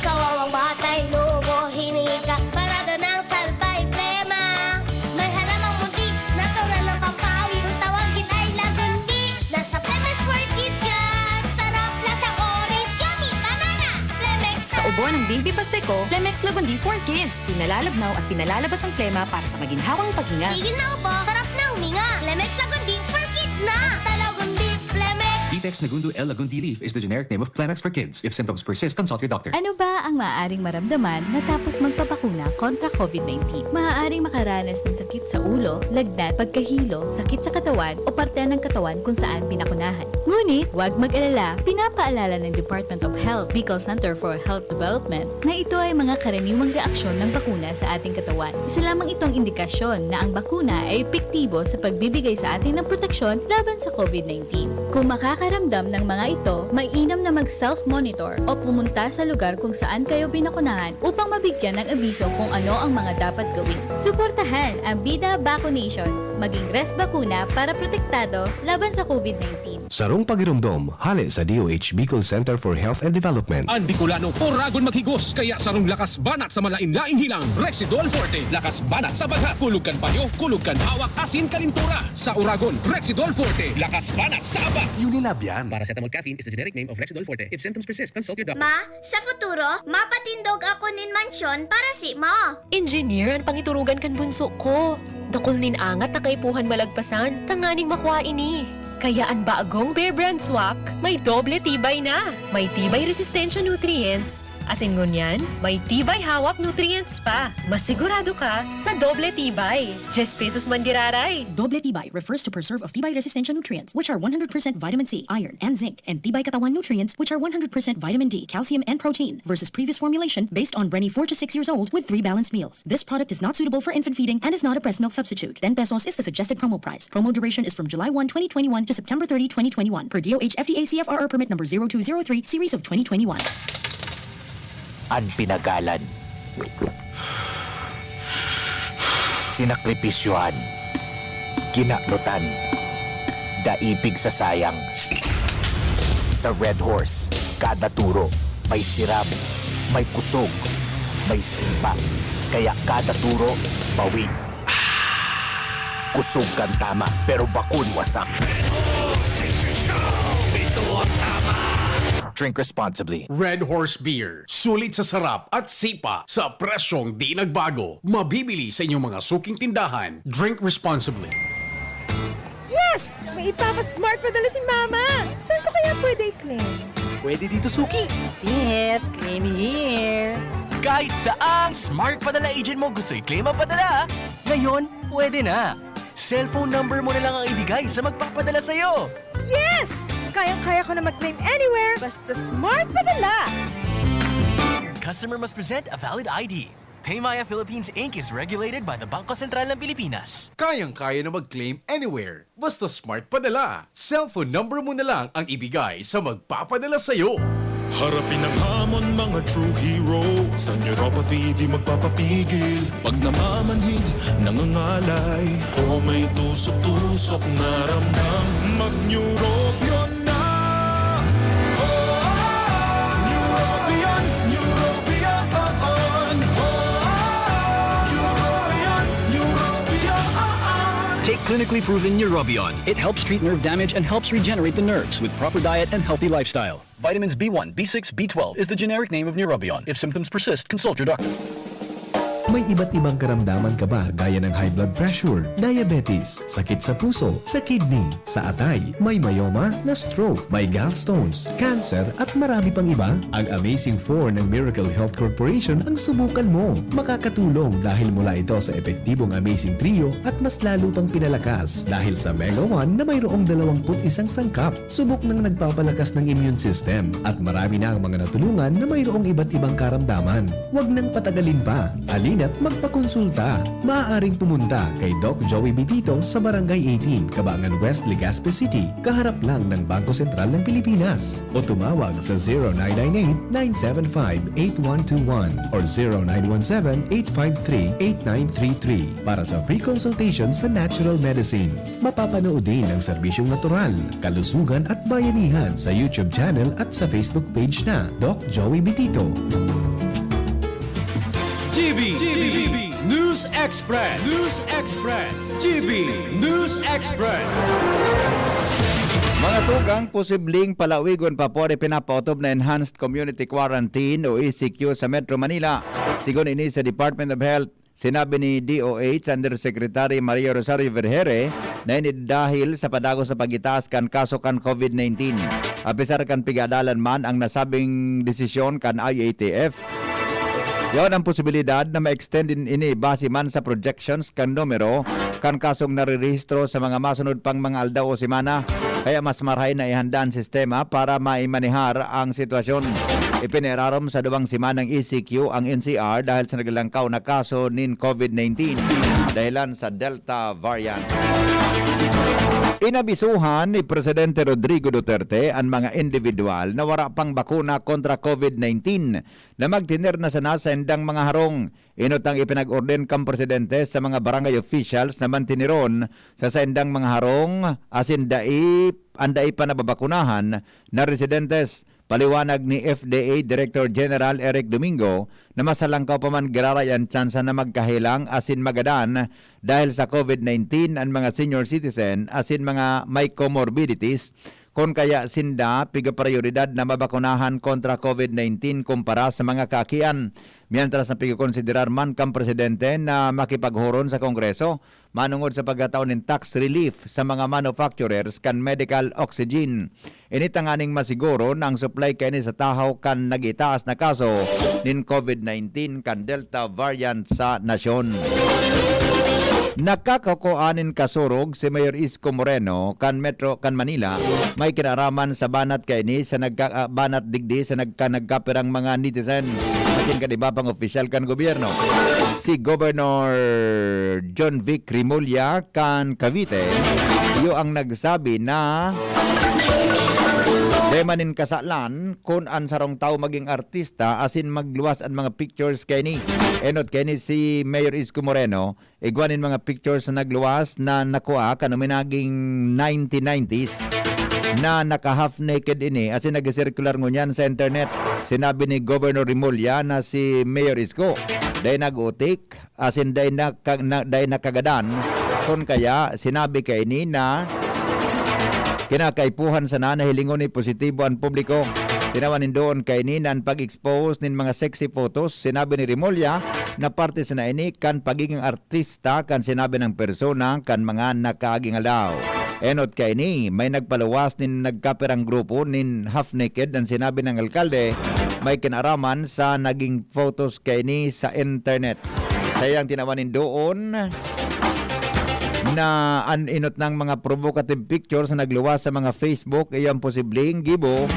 Kawawang batay, lobo, hiningi ka, parada ng salbay, plema. May halamang muntik, natural na pampawi, kung tawagin ay lagundi. Nasa Lemex World Kids yan! Sarap, lasang orange, yummy, banana! Lemex Sa ubo ng baby pastiko, Lemex Lagundi for Kids. Pinalalabnaw at pinalalabas ang plema para sa maginhawang paghinga. Tigil na ubo, sarap na huminga. Lemex Lagundi for Kids na! Basta Lagundi, Lemex! Di Dexnagundu L. Agundi leaf is the generic name of Kleenex for kids. If symptoms persist, consult your doctor. Ano ba ang maaaring maramdaman matapos magpabakuna kontra COVID nineteen? Maaaring makaranas ng sakit sa ulo, lagnat, pagkahilo, sakit sa katawan o parte ng katawan kung saan binakunahan. Ngunit, huwag mag-alala, pinapaalala ng Department of Health, Bicol Center for Health Development, na ito ay mga karaniwang reaksyon ng bakuna sa ating katawan. Isa lamang itong indikasyon na ang bakuna ay epektibo sa pagbibigay sa atin ng proteksyon laban sa COVID nineteen. Kung makakaramdam ng mga ito, mainam na mag-self-monitor o pumunta sa lugar kung saan kayo binakunahan upang mabigyan ng abiso kung ano ang mga dapat gawin. Suportahan ang Bida Vaccination. Maging res bakuna para protektado laban sa COVID nineteen. Sarong pagiromdom, hale sa D O H Bicol Center for Health and Development. An Bicolano, oragon maghigos, kaya sarong lakas banat sa malain-laing hilang, Rexidol Forte. Lakas banat sa baghat, kulog kan payo, kulog kan hawak, asin kalintura. Sa oragon, Rexidol Forte, lakas banat sa aba. Unilab yan. Paracetamol caffeine is the generic name of Rexidol Forte. If symptoms persist, consult your doctor. Ma, sa futuro, mapatindog ako nin mansyon para si mo. Engineer an pangiturugan kan bunso ko. Dakul nin angat na kaipuhan malagpasan tanganing makua ini. Kaya an bagong Bear Brand Swak may doble tibay na. May tibay resistensya nutrients, asin ngunyan, may tibay hawak nutrients pa. Masigurado ka sa doble tibay. Diyes pesos man giraray. Doble tibay refers to preserve of tibay resistensya nutrients, which are one hundred percent vitamin C, iron, and zinc, and tibay katawan nutrients, which are one hundred percent vitamin D, calcium, and protein, versus previous formulation based on Brenny four to six years old with three balanced meals. This product is not suitable for infant feeding and is not a breast milk substitute. Ten pesos is the suggested promo price. Promo duration is from July one, twenty twenty-one to September thirty, twenty twenty-one, per D O H F D A C F R R permit number zero two zero three, series of twenty twenty-one. An pinagalan, sinakripisyohan, kinaknutan, daipig sa sayang. Sa Red Horse, kada turo may siram, may kusog, may sipa. Kaya kada turo, pawid. Kusog kan tama, pero bakun wasak. Drink responsibly. Red Horse Beer. Sulit sa sarap at sipa sa presyong di nagbago. Mabibili sa inyong mga suking tindahan. Drink responsibly. Yes! May ipapa-smart padala si Mama! Saan ko kaya pwede i-claim? Pwede dito, Suki! Yes! Claim here! Kahit saang Smart Padala agent mo gusto i-claim ang padala, ngayon, pwede na! Cellphone number mo na lang ang ibigay sa magpapadala sa'yo! Yes! Kayang-kaya ko na mag-claim anywhere, basta Smart Padala! Customer must present a valid I D. Paymaya Philippines Inc is regulated by the Bangko Sentral ng Pilipinas. Kayang-kaya na mag-claim anywhere, basta Smart Padala. Cellphone number mo na lang ang ibigay sa magpapadala sa'yo. Harapin ang hamon, mga true hero. Sa neuropathy, di magpapapigil. Pag namamanhid, nangangalay, o may tusok-tusok na ramdam, mag-Neurobion na! Oh, Neurobion, Neurobion, oh, oh. Neurobion, Neurobion, oh, oh. Take clinically proven Neurobion. It helps treat nerve damage and helps regenerate the nerves with proper diet and healthy lifestyle. Vitamins B one, B six, B twelve is the generic name of Neurobion. If symptoms persist, consult your doctor. May iba't ibang karamdaman ka ba gaya ng high blood pressure, diabetes, sakit sa puso, sa kidney, sa atay, may myoma, na-stroke, may gallstones, cancer, at marami pang iba? Ang Amazing four ng Miracle Health Corporation ang subukan mo. Makakatulong dahil mula ito sa epektibong Amazing Trio at mas lalo pang pinalakas dahil sa Mega one na mayroong dalawampu't isang sangkap. Subok nang nagpapalakas ng immune system at marami na ang mga natulungan na mayroong iba't ibang karamdaman. Huwag nang patagalin pa. Halina't magpakonsulta. Maaaring pumunta kay Doc Joey Bitito sa Barangay eighteen, Cabangan West, Legazpi City, kaharap lang ng Bangko Sentral ng Pilipinas. O tumawag sa zero nine nine eight, nine seven five, eight one two one or zero nine one seven, eight five three, eight nine three three para sa free consultation sa natural medicine. Mapapanood din ang serbisyong natural, kalusugan at bayanihan sa YouTube channel at sa Facebook page na Doc Joey Bitito. G B, G B, News Express, News Express, G B, News Express. Mga tugang, posibleng palawigon pa po ang pinapaotob na Enhanced Community Quarantine o E C Q sa Metro Manila. Sigon ini sa Department of Health, sinabi ni D O H Undersecretary Maria Rosario Vergeire na ini dahil sa padagos na pag-itaas kan kaso kan COVID nineteen. Apisar kan pigadalan man ang nasabing desisyon kan I A T F, yaon ang posibilidad na ma-extend din ini base man sa projections kan numero kan kasong narirehistro sa mga masunod pang mga aldaw o semana. Kaya mas marahay na ihanda an sistema para maimanehar ang sitwasyon. Ipinirarom sa duwang semanang E C Q ang N C R dahil sa naglangkaw na kaso nin COVID nineteen dahilan sa Delta variant. Inabisuhan ni Presidente Rodrigo Duterte an mga individual na wara pang bakuna kontra COVID nineteen na magtener na sana sa indang mga harong. Inot ang ipinag-orden kan presidente sa mga barangay officials na manteneron sa saindang mga harong asin dai, an dai pa nababakunahan na residentes. Paliwanag ni F D A Director General Eric Domingo na mas halangkaw pa man giraray an tsansa na magkahelang asin magadan dahil sa COVID nineteen an mga senior citizen asin mga may comorbidities, kun kaya sinda pigaprayoridad na mabakunahan kontra COVID nineteen kumpara sa mga kaakian. Mientras na pigakonsiderar man kan presidente na makipaghuron sa Kongreso manongod sa pagkatao nin tax relief sa mga manufacturers kan medical oxygen. Ini tanganing masiguro na ang supply kaini sa tahaw kan nag-itaas na kaso nin COVID nineteen kan Delta variant sa nasyon. Nakakakua nin kasurog si Mayor Isko Moreno kan Metro kan Manila, may kinaraman sa banat kaini sa nagka, ah, banat digdi sa nagka, nagkapirang mga netizen asin kan iba pang opisyal kan gobyerno. Si Governor John Vic Remulla kan Cavite, iyo ang nagsabi na dai man nin kasalan kun an sarong tawo magin artista asin magluwas an mga pictures kaini. Enot kaini si Mayor Isko Moreno, igwa nin mga pictures na nagluwas na nakua kan uminaging nineteen nineties na naka-half naked ini asin nagsisirkular ngunyan sa internet. Sinabi ni Governor Remulla na si Mayor Isko dai nag-utik asin dai naka-, na, dai nakagadan. Kun kaya, sinabi kaini na kinakaipuhan sana na hilingon ni positibo an publiko. Tinawan nin doon kaini na an pag-expose nin mga sexy photos, sinabi ni Remulla na parte sana ini kan pagiging artista kan sinabi ng persona kan mga nakaaging aldaw. Enot kaini, may nagpaluwas nin nagkapirang grupo nin half naked an sinabi ng alkalde may kinaraman sa naging photos kaini sa internet. Sa iyang tinawan nin doon na an inot ng mga provocative pictures na nagluwas sa mga Facebook, iyo ang posibleng gibo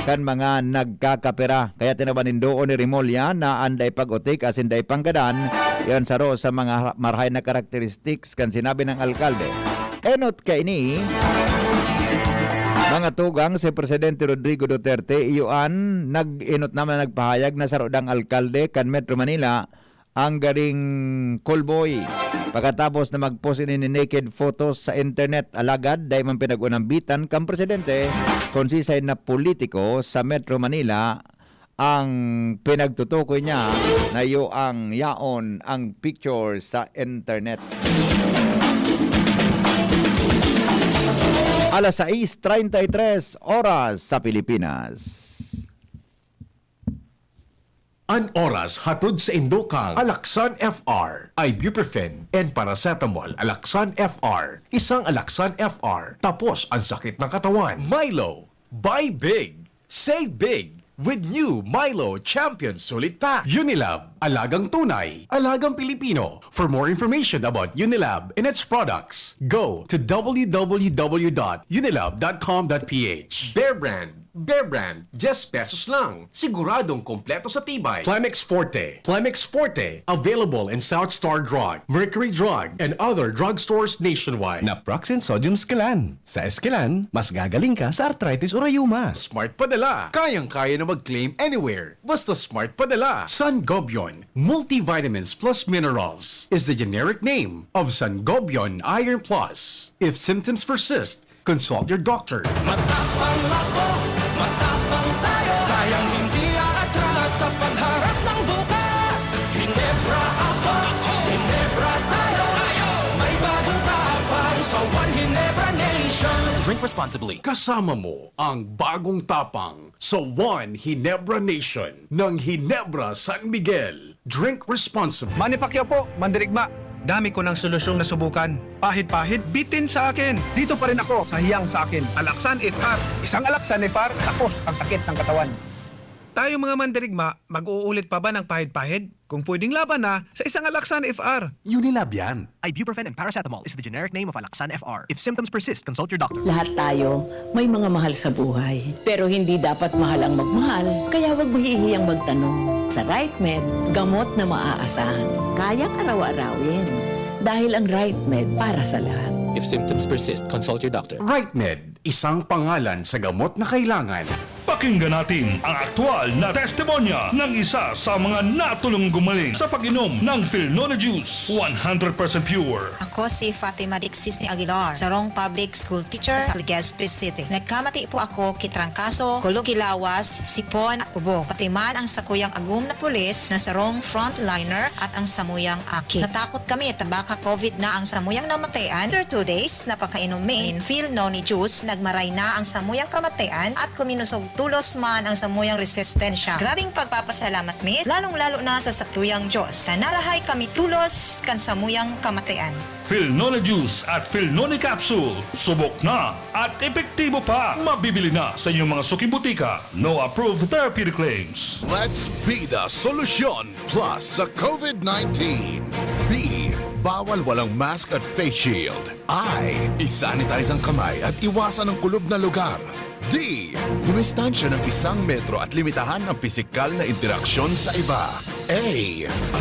kan mga nagkakapira. Kaya tinawan nin doon ni Remulla na an dai pag-utik asin dai panggadan, iyo an saro sa mga marahay na karakteristiks kan sinabi ng alkalde. Enot kaini, mga tugang, si Presidente Rodrigo Duterte, iyo an nag-enot naman na nagpahayag na saro dang alkalde kan Metro Manila, ang garing callboy. Pagkatapos na mag-post ini nin naked photos sa internet, alagad dai man pinag-unambitan kan presidente kun siisay na politiko sa Metro Manila ang pinagtutukoy niya na iyo ang yaon ang picture sa internet. Alas sais treinta y tres oras sa Pilipinas. An oras hatod sa indo kan Alaxan F R, ibuprofen, and paracetamol. Alaxan F R, isang Alaxan F R, tapos ang sakit ng katawan. Milo, buy big, save big, with new Milo Champion Sulit Pack. Unilab, alagang tunay, alagang Pilipino. For more information about Unilab and its products, go to w w w dot unilab dot com dot p h. Bear Brand, Bear Brand, diyes pesos lang. Siguradong kompleto sa tibay. Plemex Forte. Plemex Forte. Available in South Star Drug, Mercury Drug, and other drugstores nationwide. Naproxen Sodium Esquilan. Sa Esquilan, mas gagaling ka sa arthritis o rayuma. Smart padala. Kayang-kaya na mag-claim anywhere. Basta smart padala. Sangobion Multivitamins Plus Minerals is the generic name of Sangobion Iron Plus. If symptoms persist, consult your doctor. Matapang ako, matapang tayo. Kayang hindi aatras sa pagharap ng bukas. Hinebra ako, Hinebra tayo. May bagong tapang sa One Hinebra Nation. Drink responsibly. Kasama mo ang bagong tapang sa One Hinebra Nation ng Hinebra San Miguel. Drink responsibly. Manny Pacquiao po, mandirigma. Dami ko ng solusyong nasubukan. Pahid-pahid, bitin sa akin. Dito pa rin ako sa hiyang sa akin. Alaxan F R. Isang Alaxan F R, tapos ang sakit ng katawan. Tayo mga mandirigma, mag-uulit pa ba ng pahid-pahid? Kung pwedeng laban na, sa isang Alaxan F R. Unilab yan. Ibuprofen and paracetamol is the generic name of Alaxan F R. If symptoms persist, consult your doctor. Lahat tayo may mga mahal sa buhay. Pero hindi dapat mahal ang magmahal, kaya wag mahihiyang magtanong. Sa RightMed, gamot na maaasahan. Kayang araw-arawin. Dahil ang RightMed para sa lahat. If symptoms persist, consult your doctor. RightMed, isang pangalan sa gamot na kailangan. Pakinggan natin ang aktual na testimonya ng isa sa mga natulong gumaling sa pag-inom ng Filnone Juice, one hundred percent pure. Ako si Fatima Dixis ni Aguilar, sarong public school teacher sa Legazpi City. Nagkamati po ako ki trangkaso, kulog ki lawas, sipon at ubo. Pati man ang sakuyang agom na pulis na sarong frontliner at ang samuyang aki. Natakot kami ta baka covid na ang samuyang namatayan. After two days na pagkainom mi nin Filnone Juice, nagmaray na ang samuyang kamatayan at kuminusog tolos man ang samuyang resistensya. Grabing pagpapasalamat mi, lalong-lalo na sa sakuyang Diyos, na narahay kami tolos kan samuyang kamatayan. Filnone Juice at Filnone Capsule, subok na at epektibo pa. Mabibili na sa inyong mga suking butika. No approved therapeutic claims. Let's be the solution plus sa covid nineteen. B, bawal walang mask at face shield. I, isanitize ang kamay at iwasan ang kulob na lugar. D, dumistansya ng isang metro at limitahan ang pisikal na interaksyon sa iba. A,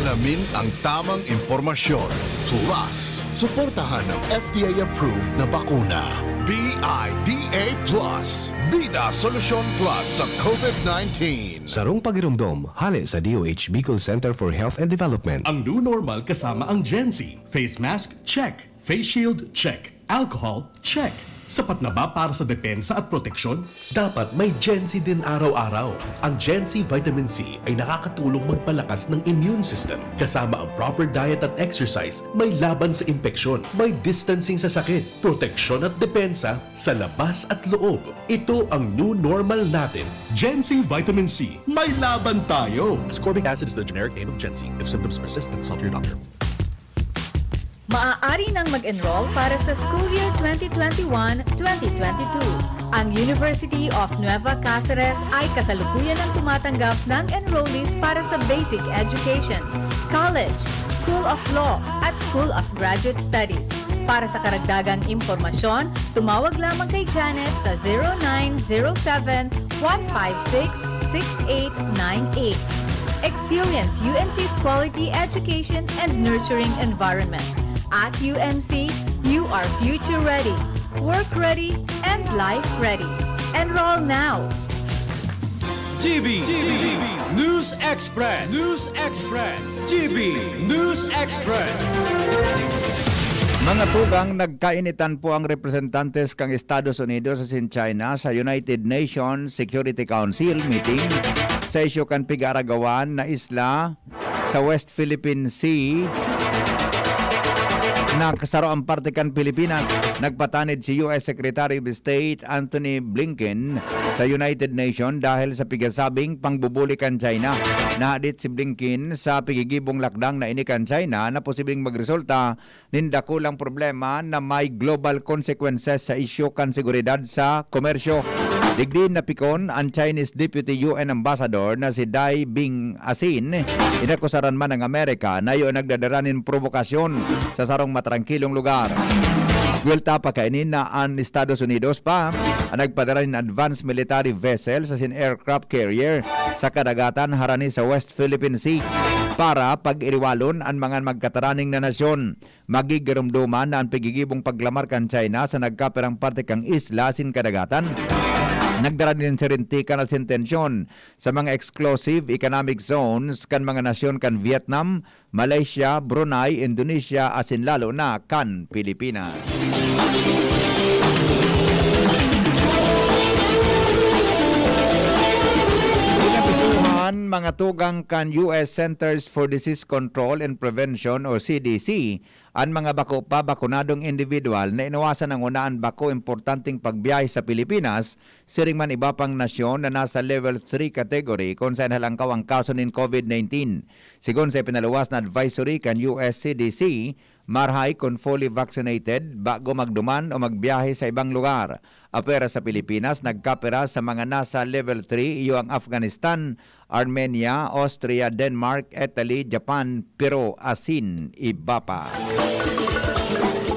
alamin ang tamang impormasyon. Plus, suportahan ang F D A-approved na bakuna. B I D A plus, Bida Solusyon Plus sa covid nineteen. Sarong pagiromdom, hale sa D O H Bicol Center for Health and Development. Ang new normal kasama ang Gen Z. Face mask, check. Face shield, check. Alcohol, check. Sapat na ba para sa depensa at proteksyon? Dapat may Gen Z din araw-araw. Ang Gen Z Vitamin C ay nakakatulong magpalakas ng immune system. Kasama ang proper diet at exercise, may laban sa impeksyon, may distancing sa sakit, proteksyon at depensa sa labas at loob. Ito ang new normal natin. Gen Z Vitamin C, may laban tayo! Ascorbic acid is the generic name of Gen Z. If symptoms persist, consult your doctor. Maaari nang mag-enroll para sa school year twenty twenty-one, twenty twenty-two. Ang University of Nueva Cáceres ay kasalukuyan ang tumatanggap ng enrollees para sa basic education, college, School of Law, at School of Graduate Studies. Para sa karagdagang impormasyon, tumawag lamang kay Janet sa zero nine zero seven, one five six, six eight nine eight. Experience U N C's quality education and nurturing environment. At U N C, you are future ready, work ready, and life ready. Enroll now! G B, G B, News Express, News Express, G B, News Express. Mga tugang, nagkainitan po ang representantes kan Estados Unidos asin China sa United Nations Security Council meeting sa isyu kan pig-aaragawan na isla sa West Philippine Sea na saro ang parte kan Pilipinas. Nagpatanid si U S Secretary of State Antony Blinken sa United Nations dahil sa pigasabing pangbubuli kan China. Nahadit si Blinken sa pigigibong lakdang na ini kan China na posibleng magresulta nin dakulang problema na may global consequences sa isyu kan seguridad sa komersyo. Digdi napikon an Chinese Deputy U N Ambassador na si Dai Bing Asin, inakusaran man ang Amerika na iyo nagdadara nin probokasyon sa sarong matrangkilong lugar. Buwelta pa kaini na an Estados Unidos pa ang nagpadara nin advanced military vessels asin aircraft carrier sa kadagatan harani sa West Philippine Sea para pag-iriwalon an mga magkataraning na nasyon. Magigiromdoman na an pigigibong paglamar kan China sa nagkapirang parte kan isla asin kadagatan nagdara nin sirintikan asin tensyon sa mga exclusive economic zones kan mga nasyon kan Vietnam, Malaysia, Brunei, Indonesia asin lalo na kan Pilipinas. Pinapisoha An mga tugang kan U S Centers for Disease Control and Prevention o C D C, an mga bako pa bakunadong individual na inawasan na nguna an bako importanteng pagbiyahe sa Pilipinas, siring man iba pang nasyon na nasa level three category kun saen halangkaw ang kaso nin COVID nineteen. Sigon sa ipinaluwas na advisory kan U S C D C, marahay kun fully vaccinated bago magduman o magbiyahe sa ibang lugar. Apwera sa Pilipinas, nagkapira sa mga nasa level three, iyo ang Afghanistan, Armenia, Austria, Denmark, Italy, Japan, Peru, asin iba pa.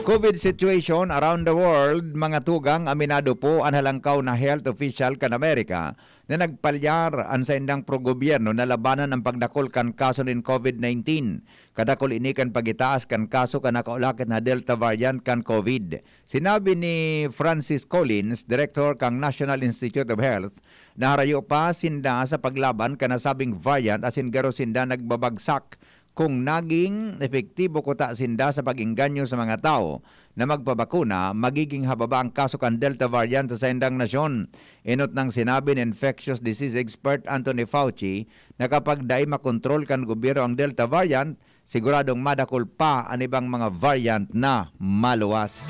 COVID situation around the world, mga tugang, aminado po an halangkaw na health official kan Amerika na nagpalyar an saindang pro-gobyerno na labanan an pagdakul kan kaso nin COVID nineteen. Kadakul ini kan pagitaas kan kaso kan nakaulakit na Delta variant kan COVID. Sinabi ni Francis Collins, direktor kan National Institute of Health, na harayo pa sinda sa paglaban kan nasabing variant asin garo sinda nagbabagsak kung naging epektibo kuta sinda sa pag-engganyo sa mga tawo na magpabakuna, magiging hababa ang kaso kan Delta variant sa saindang nasyon. Enot nang sinabi ni infectious disease expert Anthony Fauci na kapag dai makontrol kan gobyerno ang Delta variant, siguradong madakul pa an ibang mga variant na maluwas.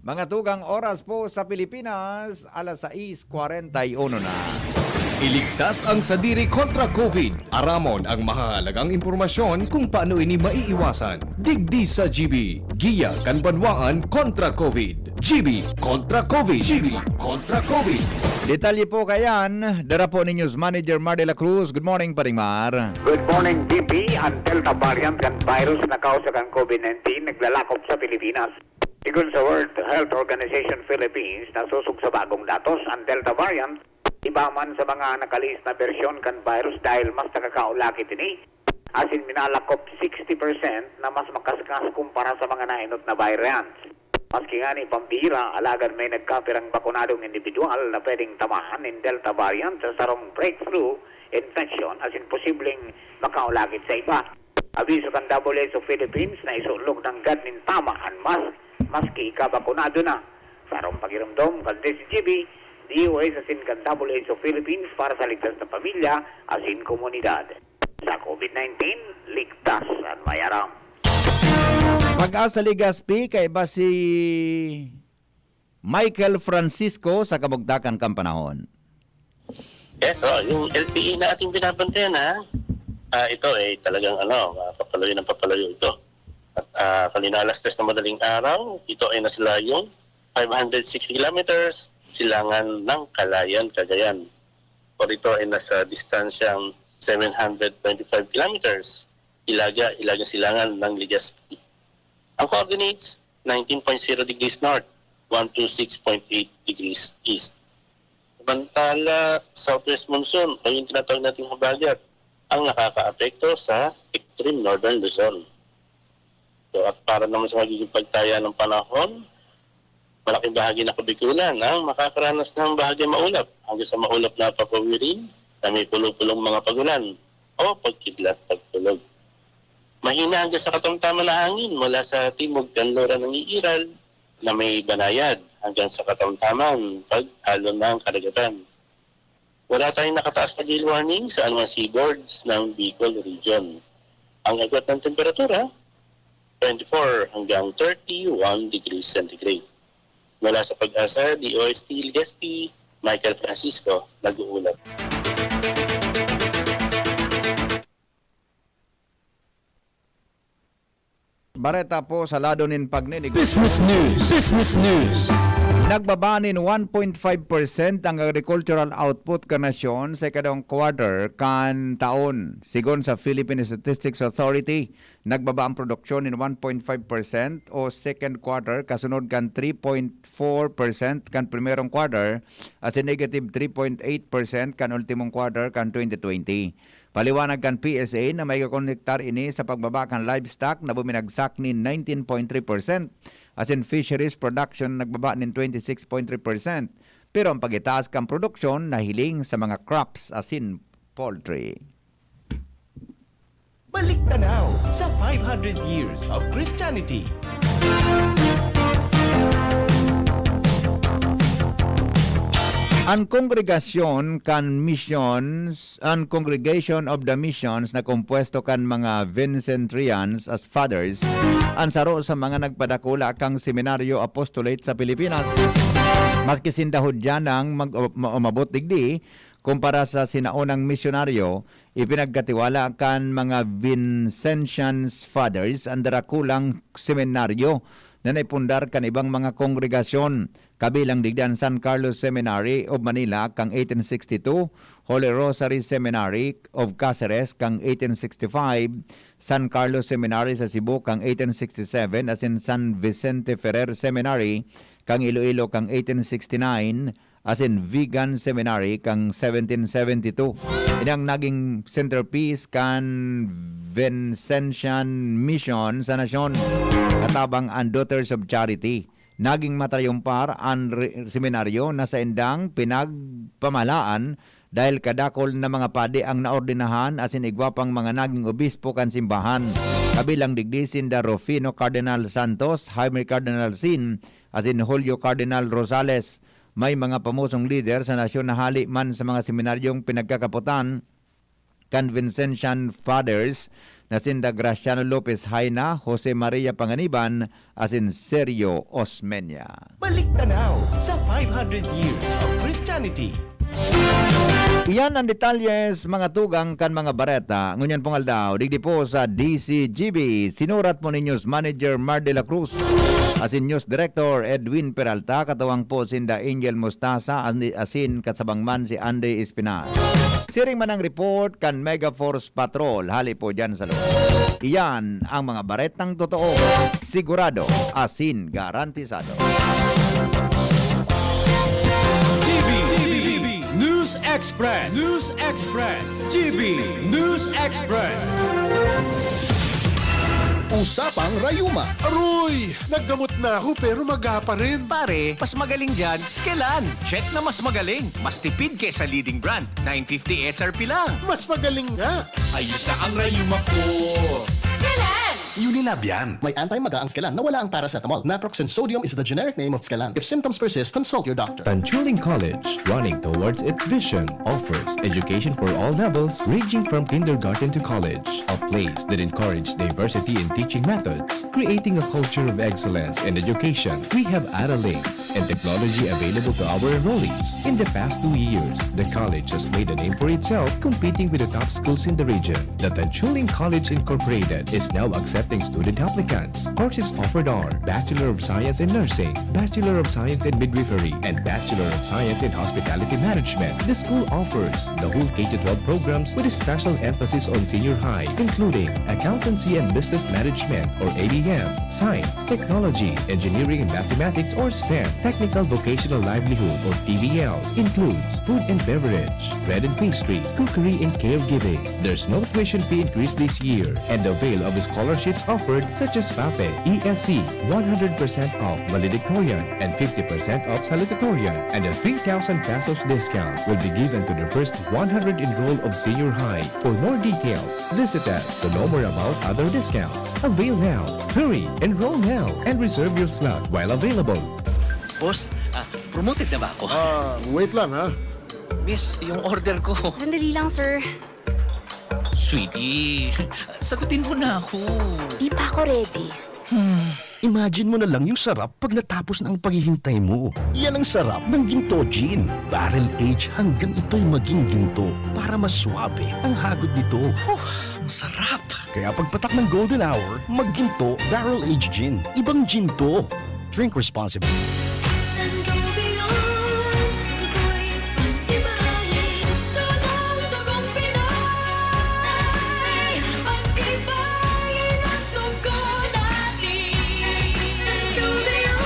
Mga tugang, oras po sa Pilipinas, alas sais kwarenta y uno na. Iligtas ang sadiri kontra COVID. Aramon ang mahahalagang impormasyon kung paano ini maiiwasan. Digdi sa G B, giya kan banwaan kontra COVID. G B kontra COVID. G B kontra COVID. Detalye po kayan, dara po ni News Manager Mar de la Cruz. Good morning, Paring Mar. Good morning, G P. Ang Delta variant kan virus na kausa kan COVID nineteen naglalakop sa Pilipinas. Sigon sa World Health Organization Philippines, nasosog sa bagong datos, ang Delta variant iba man sa mga nakalihis na bersyon kan virus dahil mas nakakaulakit ini, asin minalakop sixty percent na mas makaskas kumpara sa mga naenot na variants. Maski ngani pambihira, alagad may nagkapirang bakunadong indibidwal na pwedeng tamaan nin Delta variant sa sarong breakthrough infection asin posibleng makaulakit sa iba. Abiso kan W H O Philippines na isulog nanggad nin tama an mask maski ikabakunado na. Sarong pagiromdom kan D Z G B, D O H asin kan W H O Philippines para sa ligtas na pamilya asin komunidad. Sa COVID nineteen, ligtas an may aram. Pag-asa Legazpi, kaiba si Michael Francisco sa kabugtakan kan panahon. Yes, oh, yung L P E na ating binabantayan, ha? Ah, ito ay talagang, ano, ah, papalayo ng papalayo ito. At, ah, kanina alas tres na madaling araw, ito ay nasa layong five hundred sixty kilometers, silangan ng Calayan, Cagayan. O ito ay nasa distansyang seven hundred twenty-five kilometers, Hilaga, Hilaga Silangan ng Legazpi. Ang coordinates, nineteen point zero degrees north, one two six point eight degrees east. Samantala, southwest monsoon o yung tinatawag nating habagat ang nakakaapekto sa extreme northern Luzon. So, at para naman sa magiging pagtaya ng panahon, malaking bahagi ng Kabikulan ang makakaranas ng bahaging maulap hanggang sa maulap na papawirin na may pulo-pulong mga pagulan o pagkidlat pagtulog. Mahina hanggang sa katamtaman na hangin mula sa timog kanluran ng iiral na may banayad hanggang sa katamtaman pag-alon ng karagatan. Wala tayong nakataas na gale warning sa anumang seaboards ng Bicol Region. Ang agwat ng temperatura, twenty-four hanggang thirty-one degrees centigrade. Mula sa Pag-asa, D O S T Legazpi, Michael Francisco, nag-uulat. Bareta po sa lado nin pagninegosyo. Business News. Business News. Nagbaba nin one point five percent ang agricultural output kan nasyon sa ikadong quarter kan taon, sigon sa Philippine Statistics Authority. Nagbaba ang produksyon nin one point five percent o second quarter, kasunod kan three point four percent kan primerong quarter, asin negative three point eight percent kan ultimong quarter kan twenty twenty. Paliwanag kan P S A na may kakonektar ini sa pagbaba kan livestock na buminagsak nin nineteen point three percent, asin fisheries production nagbaba nin twenty six point three percent, pero ang pagitaas kan produksyon nahiling sa mga crops asin poultry. Balik tanaw sa five hundred years of Christianity. An kongregasyon kan missions, an Congregation of the Missions na kompuesto kan mga Vincentians as fathers, an saro sa mga nagpadakula kan seminaryo apostolate sa Pilipinas. Maski sinda Hudyanang mag-, ma-, umabot digdi, kumpara sa sinaunang misyonaryo, ipinagkatiwala kan mga Vincentian Fathers an darakulang seminaryo na naipundar kan ibang mga kongregasyon, kabilang digdi an San Carlos Seminary of Manila kan eighteen sixty-two, Holy Rosary Seminary of Caceres kan eighteen sixty-five, San Carlos Seminary sa Cebu kan eighteen sixty-seven, asin San Vicente Ferrer Seminary kan Iloilo kan eighteen sixty-nine, asin Vigan Seminary kan seventeen seventy-two. Ini an nagin centerpiece kan Vincentian Mission sa nasyon, katabang an Daughters of Charity. Nagin matarumpal an re-, seminaryo na saindang pinagpamahalaan dahil kadakul na mga padi an naordenahan asin igwa pang mga nagin obispo kan simbahan. Kabilang digdi sinda Rufino Cardinal Santos, Jaime Cardinal Sin, asin Julio Cardinal Rosales. May mga pamosong lider sa nasyon na hale man sa mga seminaryong pinagkakapotan kan Vincentian Fathers na sinda Graciano Lopez Jaena, Jose Maria Panganiban, asin Sergio Osmeña. Balik tanaw sa five hundred years of Christianity. Iyan an detalye sa mga tugang kan mga bareta ngunyan pong aldaw, digdi po sa D C G B. Sinurat po ni News Manager Mar de la Cruz, asin News Director Edwin Peralta, katuwang po sinda Angel Mostaza, ani-, asin kasabang man si Andy Espinar. Siring man an report kan Megaforce Patrol, hale po diyan sa loob. Iyan an mga baretang totoo, sigurado, asin garantisado. G B, G B, News Express. News Express. G B News Express. Usapang Rayuma. Aroy! Naggamot na ako pero maga pa rin. Pare, mas magaling dyan, Skelan. Check na mas magaling. Mas tipid kesa leading brand. Nine fifty S R P lang. Mas magaling nga. Ayos na ang rayuma ko. Skelan! Unilab yan. May anti-maga ang Skelan na wala ang paracetamol. Naproxen sodium is the generic name of Skelan. If symptoms persist, consult your doctor. Tanchuling College, running towards its vision, offers education for all levels, ranging from kindergarten to college. A place that encourages diversity in teaching methods, creating a culture of excellence in education. We have Ara Links and technology available to our enrollees. In the past two years, the college has made a name for itself, competing with the top schools in the region. The Tanchuling College Incorporated is now accepting student applicants. Courses offered are Bachelor of Science in Nursing, Bachelor of Science in Midwifery, and Bachelor of Science in Hospitality Management. The school offers the whole K to twelve programs with a special emphasis on senior high, including Accountancy and Business Management or A B M, Science, Technology, Engineering and Mathematics or STEM, Technical Vocational Livelihood or T V L, includes food and beverage, bread and pastry, cookery and caregiving. There's no tuition fee increase this year, and avail of scholarships offered such as FAPE, E S C, one hundred percent off valedictorian and fifty percent off salutatorian, and a three thousand pesos discount will be given to the first one hundred enrolled of senior high. For more details, visit us to know more about other discounts. Avail now. Hurry! Enroll now and reserve your slot while available. Boss, ah, promoted na ba ako? Ah, wait lang, ha? Miss, yung order ko. Sandali lang, sir. Sweetie, sagutin mo na ako. Di pa ako ready. Hmm. Imagine mo na lang yung sarap pag natapos na ang paghihintay mo. Yan ang sarap ng Ginto Gin. Barrel age hanggang ito'y maging ginto para mas suabe ang hagod nito. Huh, ang sarap! Kaya pagpatak ng golden hour, mag-Ginto Barrel Age Gin. Ibang gin to. Drink responsibly. Sangobion, ako'y pag-ibahin. Sunod dugong Pinoy, pag-ibahin ang dugo natin. Sangobion,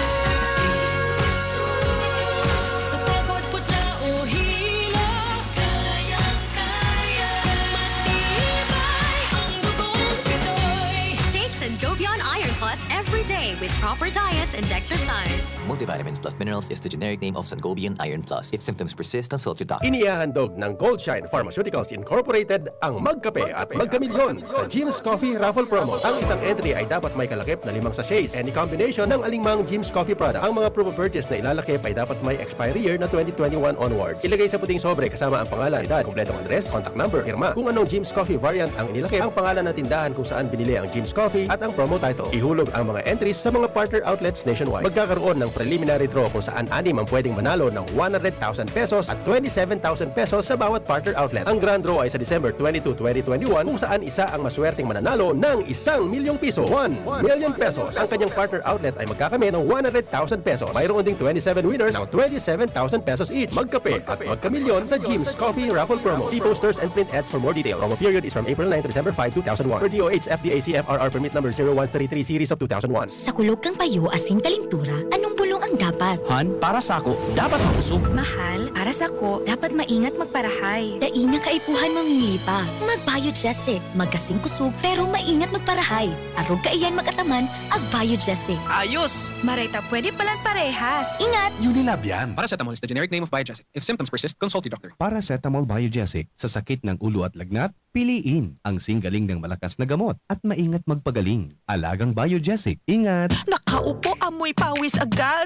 sa pagod, putla o hilo, kayang-kaya, matibay ang dugong Pinoy. Take Sangobion Iron Plus every day with proper diet and exercise. Multivitamins plus minerals is the generic name of Sangobion Iron Plus. If symptoms persist, consult your doctor. Inihahandog ng Goldshine Pharmaceuticals Incorporated ang Magkape at Magkamilyon sa Jim's Coffee Raffle Promo. Ang isang entry ay dapat may kalakip na limang sachets. Any combination ng alingmang Jim's Coffee product. Ang mga promo purchase na ilalakip ay dapat may expiry year na twenty twenty-one onwards. Ilagay sa puting sobre kasama ang pangalan, edad, kompletong address, contact number, pirma. Kung anong Jim's Coffee variant ang inilakip, ang pangalan ng tindahan kung saan binili ang Jim's Coffee at ang promo title. Ihulog ang mga entries sa mga partner outlets nationwide. Magkakaroon ng preliminary draw kung saan anim ang pwedeng manalo ng one hundred thousand pesos at twenty-seven thousand pesos sa bawat partner outlet. Ang grand draw ay sa December twenty-two, twenty twenty-one, kung saan isa ang maswerteng mananalo ng isang milyong piso. One million pesos. Ang kanyang partner outlet ay magkakamit ng one hundred thousand pesos. Mayroon ding twenty-seven winners ng twenty-seven thousand pesos each. Magkape at magkamilyon sa Jim's Coffee Raffle Promo. See posters and print ads for more details. Promo period is from April nine to December five, two thousand one. Per D O H F D A C F R R Permit Number zero one three three Series of two thousand one. Sa kulog kan payo asin kalintura, anong bulong ang dapat? Han, para sako, dapat makusog. Mahal, para sako, dapat maingat magparahay. Dai na kaipuhan mamili pa. Mag-Biogesic. Magkasing kusog pero maingat magparahay. Arog kaiyan mag-ataman, ag-Biogesic. Ayos! Maray ta pwede palan parehas. Ingat! Unilab yan. Paracetamol is the generic name of Biogesic. If symptoms persist, consult your doctor. Paracetamol Biogesic sa sakit ng ulo at lagnat, piliin ang singgaling ng malakas na gamot at maingat magpagaling. Alagang Biogesic, ingat! Nakaupo, amoy pawis agad.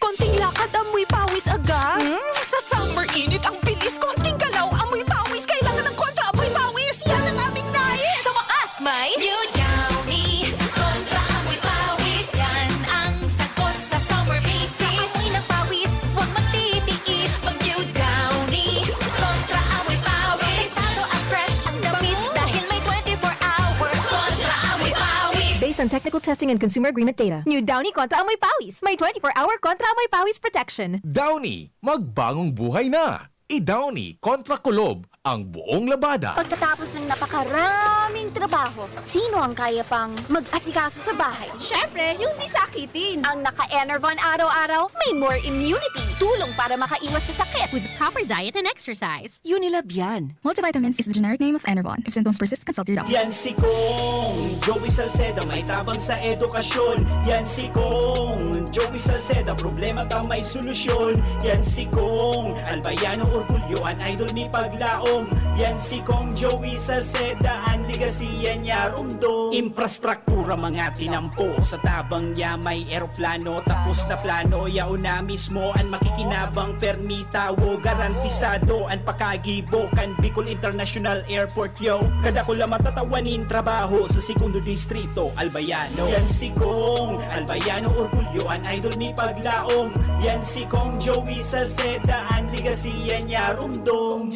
Konting lakad, amoy pawis agad. Hmm? Sa summer init, ang bilis, konting galaw, amoy pawis. Kailangan ng kontra amoy pawis. Yan ang aming nais. Sa wakas, may New Downy Kontra Amoy Pawis. Yan ang sagot sa summer visis. Sa amoy ng pawis, huwag magtitiis. Pag New Downy Kontra Amoy Pawis, delikado at fresh ang damit dahil may twenty-four hour Kontra Amoy Pawis. Based on technical testing and consumer agreement data, New Downy Kontra Amoy Pawis. May twenty-four hour Kontra Amoy Pawis protection. Downy, magbangong buhay na! I-Downy kontra kulob ang buong labada. Pagkatapos ng napakaraming trabaho, sino ang kaya pang mag-asikaso sa bahay? Siyempre, yung di sakitin. Ang naka-Enervon araw-araw, may more immunity. Tulong para makaiwas sa sakit. With proper diet and exercise. Unilab yan. Multivitamins is the generic name of Enervon. If symptoms persist, consult your doctor. Yan si Kong Joey Salceda, may tabang sa edukasyon. Yan si Kong Joey Salceda, problema ta may solusyon. Yan si Kong Albayano Orgulyo, an idol mi paglaom. Yan si Kong Joey Salceda, an legacy yan niya rumdom. Infrastruktura, mga tinampo, sa tabang niya may eroplano. Tapos na plano, yaon na mismo an makikinabang. Permi tawo, garantisado an pakagibo kan Bicol International Airport, yo. Kadakula matatawa nin trabaho sa Segundo Distrito, Albayano. Yan si Kong Albayano Orgulyo, an idol mi paglaom. Yan si Kong Joey Salceda, an legacy yan niya rumdom.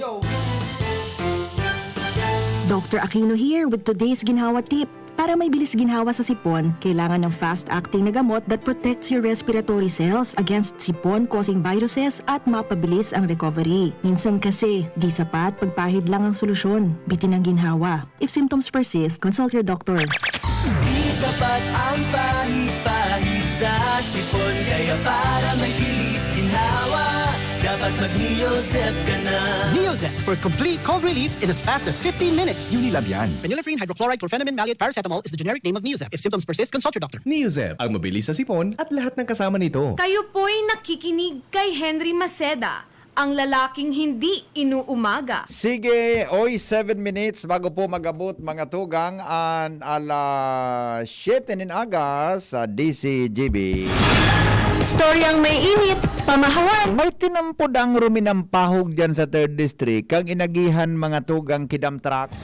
Doctor Aquino here with today's ginhawa tip. Para may bilis ginhawa sa sipon, kailangan ng fast-acting na gamot that protects your respiratory cells against sipon-causing viruses at mapabilis ang recovery. Minsan kasi, di sapat pagpahid lang ang solusyon. Bitin ang ginhawa. If symptoms persist, consult your doctor. Di sapat ang pahid-pahid sa sipon, kaya para may bilis ginhawa, dapat mag-Neozep ka na. Neozep for complete cold relief in as fast as fifteen minutes. Unilab yan. Phenylephrine hydrochloride chlorphenamine maleate paracetamol is the generic name of Neozep. If symptoms persist, consult your doctor. Neozep, ang mabilis sa sipon at lahat ng kasama nito. Kayo po'y nakikinig kay Henry Maceda, ang lalaking hindi inuumaga. Sige, oy, seven minutes bago po mag-abot, mga tugang, an alas siyete nin aga sa D C G B. Storyang may init, pamahawan. May tinampod ang ruminampahog diyan sa Third District, kang inagihan, mga tugang, kidam truck.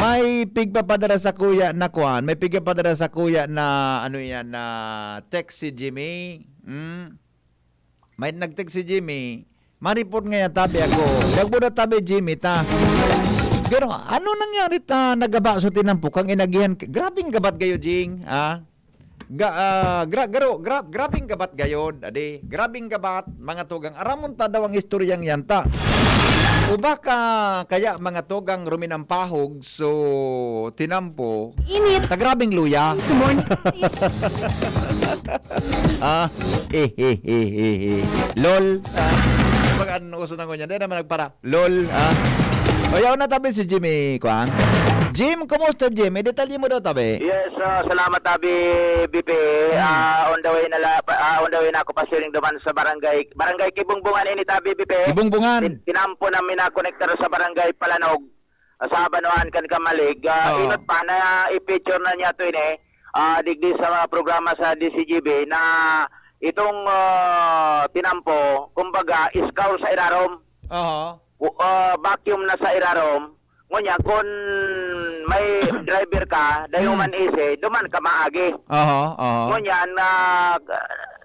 May pigpapadara sa kuya na kwan, may pigpapadara sa kuya na, ano yan, na text si Jimmy. Hmm? May nag-text si Jimmy, maripot nga yan, tabi ako. Dagbo na tabi, Jimmy, ta. Pero ano nangyari ta nagaba sa tinampo kang inagihan? Grabing gabat gayo, Jing, ha? Ga, ah, gra, garo, gra, grabing gabat gayod, adi. Grabing gabat, mga tugang. Aramon ta daw ang istoryang yan ta. O baka kaya, mga tugang, ruminampahog, so tinampo. Init. Ta grabing luya. Sumon. Ah, eh, eh, eh, eh, eh. Lol. Ah, pag ano uso na ngunyan, di naman nagpara. Lol, ah. Bayaw na tabi si Jimmy, kwan? Jim, kumusta, Jim? Idetalye mo daw, tabi. Yes, ah, salamat, tabi, B P. Hmm. Ah, on the way na la-, pa-, ah, on the way na ako pa-sharing duman sa barangay, barangay Kibungbungan ini, tabi, B P. Kibungbungan. Tin-, tinampo namin na konektar sa barangay Palanog, ah, sa Banwaan kan Camalig. Ah, Oo. Inot pa na i-feature na niya to ini, ah, digdi sa mga programa sa D C G B na itong, ah, tinampo, kumbaga, scour sa irarom. Oho. Ku-, ah, vacuum na sa irarom. Ngunyan, kun may driver ka, dai Hmm. man easy, duman ka maagi. Oho, oho. Ngunyan, na,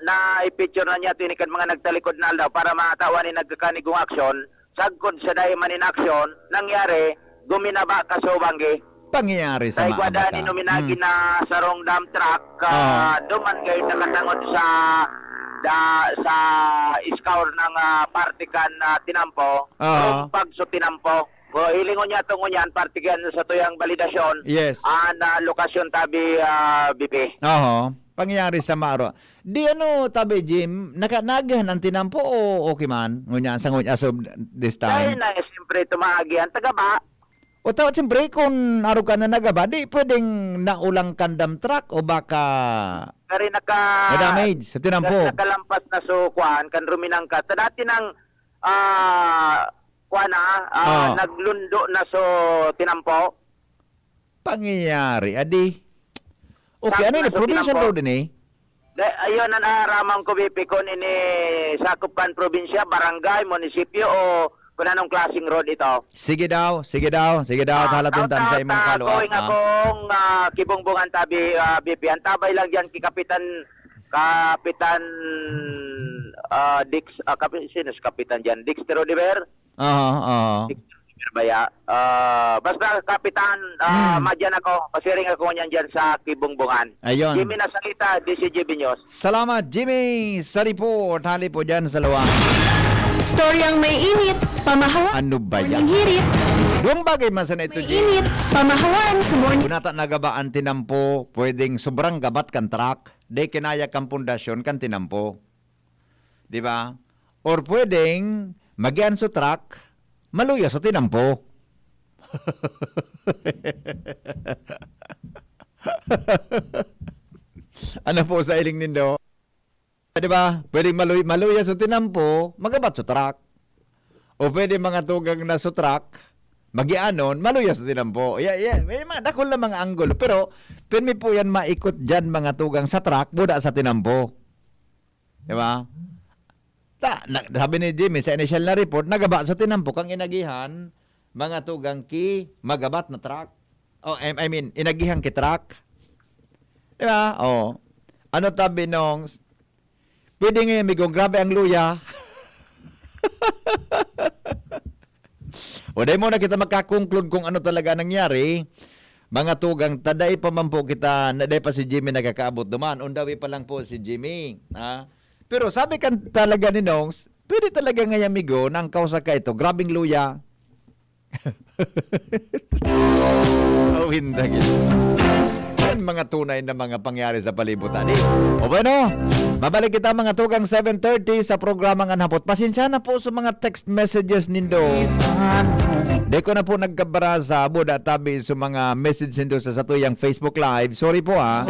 na-picture na niya, tinikan mga nagtalikod na aldaw para matawan ni nagkakanigong aksyon. Sagkod sa dai man in aksyon, nangyari, guminaba ka subang gi. Pangyayari sa Sa igwa mga daan bata. Inuminagi Hmm. na sarong dump truck, ah, Oo. duman kayo nakatangod sa, da-, sa scour ng, ah, parte kan, ah, tinampo, Oo. Rumpag sa tinampo. O, hilingon niya to ngunyan, parte kan sa tuyang validasyon, Yes. An, ah, lokasyon tabi, ah, B P. Oho. Pangyayari sa maro. Di ano, tabi, Jim, naka-, naagihan ang tinampo o okay man? Ngunyan, sa ngunyan, as of this Dahil time. Na, eh, siyempre, tumaagihan, tagaba. O, ta-, siyempre, kung arog ka na nagaba, di pwedeng naulang kan dump truck o baka Kari naka-, na-damage sa tinampo. Kari nakalampas na so, kuan, kan ruminang ka. Ta dati nang, ah, kuan na, ah, Ah. naglundo na so tinampo. Pangyayari, adi. Okay, Sakto ano na ni, sa provincial tinampo. Road ini? Da-, ayun, ang naraman ko, B P, kung ini sakop kan probinsya, barangay, munisipyo, o kung anong klaseng road ito. Sige daw, sige daw, sige daw, Ah, halatuntan sa shout out, imong ah, follow-up, going ah. Akong, ah, Kibungbungan tabi, ah, B P. Ang tabay lang diyan kay Kapitan, Kapitan, ah, Dix, ah, Kapi-, sino si Kapitan diyan? Dexter Oliver? Aha, aha. Dexter Oliver ba ya? Ah, basta Kapitan, ah, Hmm. Madyan ako. Pasiring ako niyan diyan sa Kibungbungan. Ayun. Jimmy Nasalita, D C G B News. Salamat, Jimmy, sa report. Hali po dyan sa luwang. Storyang may init, pamahawa. Ano ba yan? Morning hirit. Duwang bagay man sana ito, May Jimmy. Init, pamahawan sa morning. Kung nata nagaba ang tinampo, pwedeng sobrang gabat kan truck. Di kinaya kan pundasyon kan tinampo. Di ba? Or pwedeng, magian sa truck, maluya sa tinampo. Ano po sa iling nindo? Di ba? Pwedeng maluy-, maluya sa tinampo, magabat sa truck. O pwede mga tugang na sa truck, magianon, maluya sa tinampo. Ya-, ya-, may mga dakul na mga anggulo. Pero, pirmi po yan maikot dyan, mga tugang sa truck, buda sa tinampo. Di ba? Ta-, na-, sabi ni Jimmy, sa initial na report, nagaba sa tinampo kang inagihan, mga tugang ki magabat na truck. Oh, I, I mean, inagihan ki truck. Di ba? Oh. Ano tabi nung s-, pwede ngayon, migong, grabe ang luya. O, dahil muna kita makakonclude kung ano talaga nangyari. Mga tugang, ta dai pa man po kita, na dai pa si Jimmy nakakaabot duman. On the way pa lang po si Jimmy. Ha? Pero sabi kan talaga ni Nongs, pwede talaga nga, amigo, nang kausa ka ito. Grabing luya. Oh, hindi. Yan mga tunay na mga pangyari sa palibot, ani? O bueno, mabalik kita mga tugang seven thirty sa programang An Hapot. Pasensya na po sa mga text messages nindo. Di ko na po nagkabarasa, buda tabi sa mga message nindo sa satuyang Facebook Live. Sorry po, ha.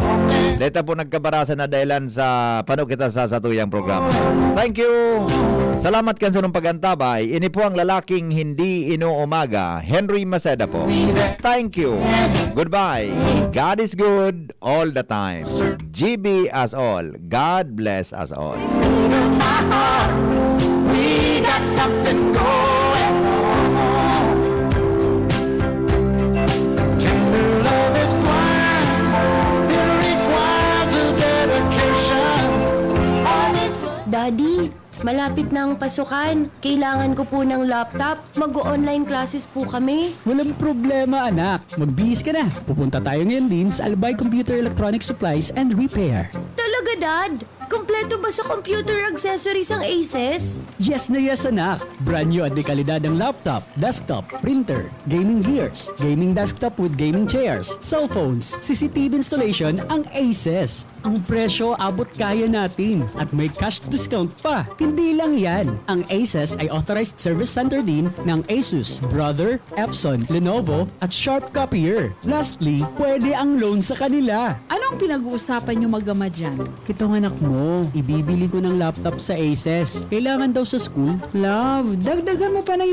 Deta po nagkabarasa na dahilan sa pano kita sa satuyang programa. Thank you. Salamat kan sa pag-antabay. Ini po ang lalaking hindi inuumaga, Henry Maceda po. Thank you. Goodbye. God is good all the time. G B us all. God bless us all. We got something going on. Tender love is blind. It requires a dedication. All this love Daddy, malapit na ang pasukan. Kailangan ko po ng laptop. Mag-o-online classes po kami. Walang problema, anak. Magbihis ka na. Pupunta tayo ngayon din sa Albay Computer Electronic Supplies and Repair. Talaga, Dad? Kompleto ba sa computer accessories ang Aces? Yes na yes, anak. Brand new at dekalidad ang laptop, desktop, printer, gaming gears, gaming desktop with gaming chairs, cellphones, C C T V installation ang Aces. Ang presyo abot kaya natin at may cash discount pa. Hindi lang yan, ang Aces ay authorized service center din ng Asus, Brother, Epson, Lenovo, at Sharp Copier. Lastly, pwede ang loan sa kanila. Anong pinag-uusapan nyo mag-ama dyan? Itong anak mo, ibibili ko ng laptop sa Aces. Kailangan daw sa school. Love, dagdagan mo pa ng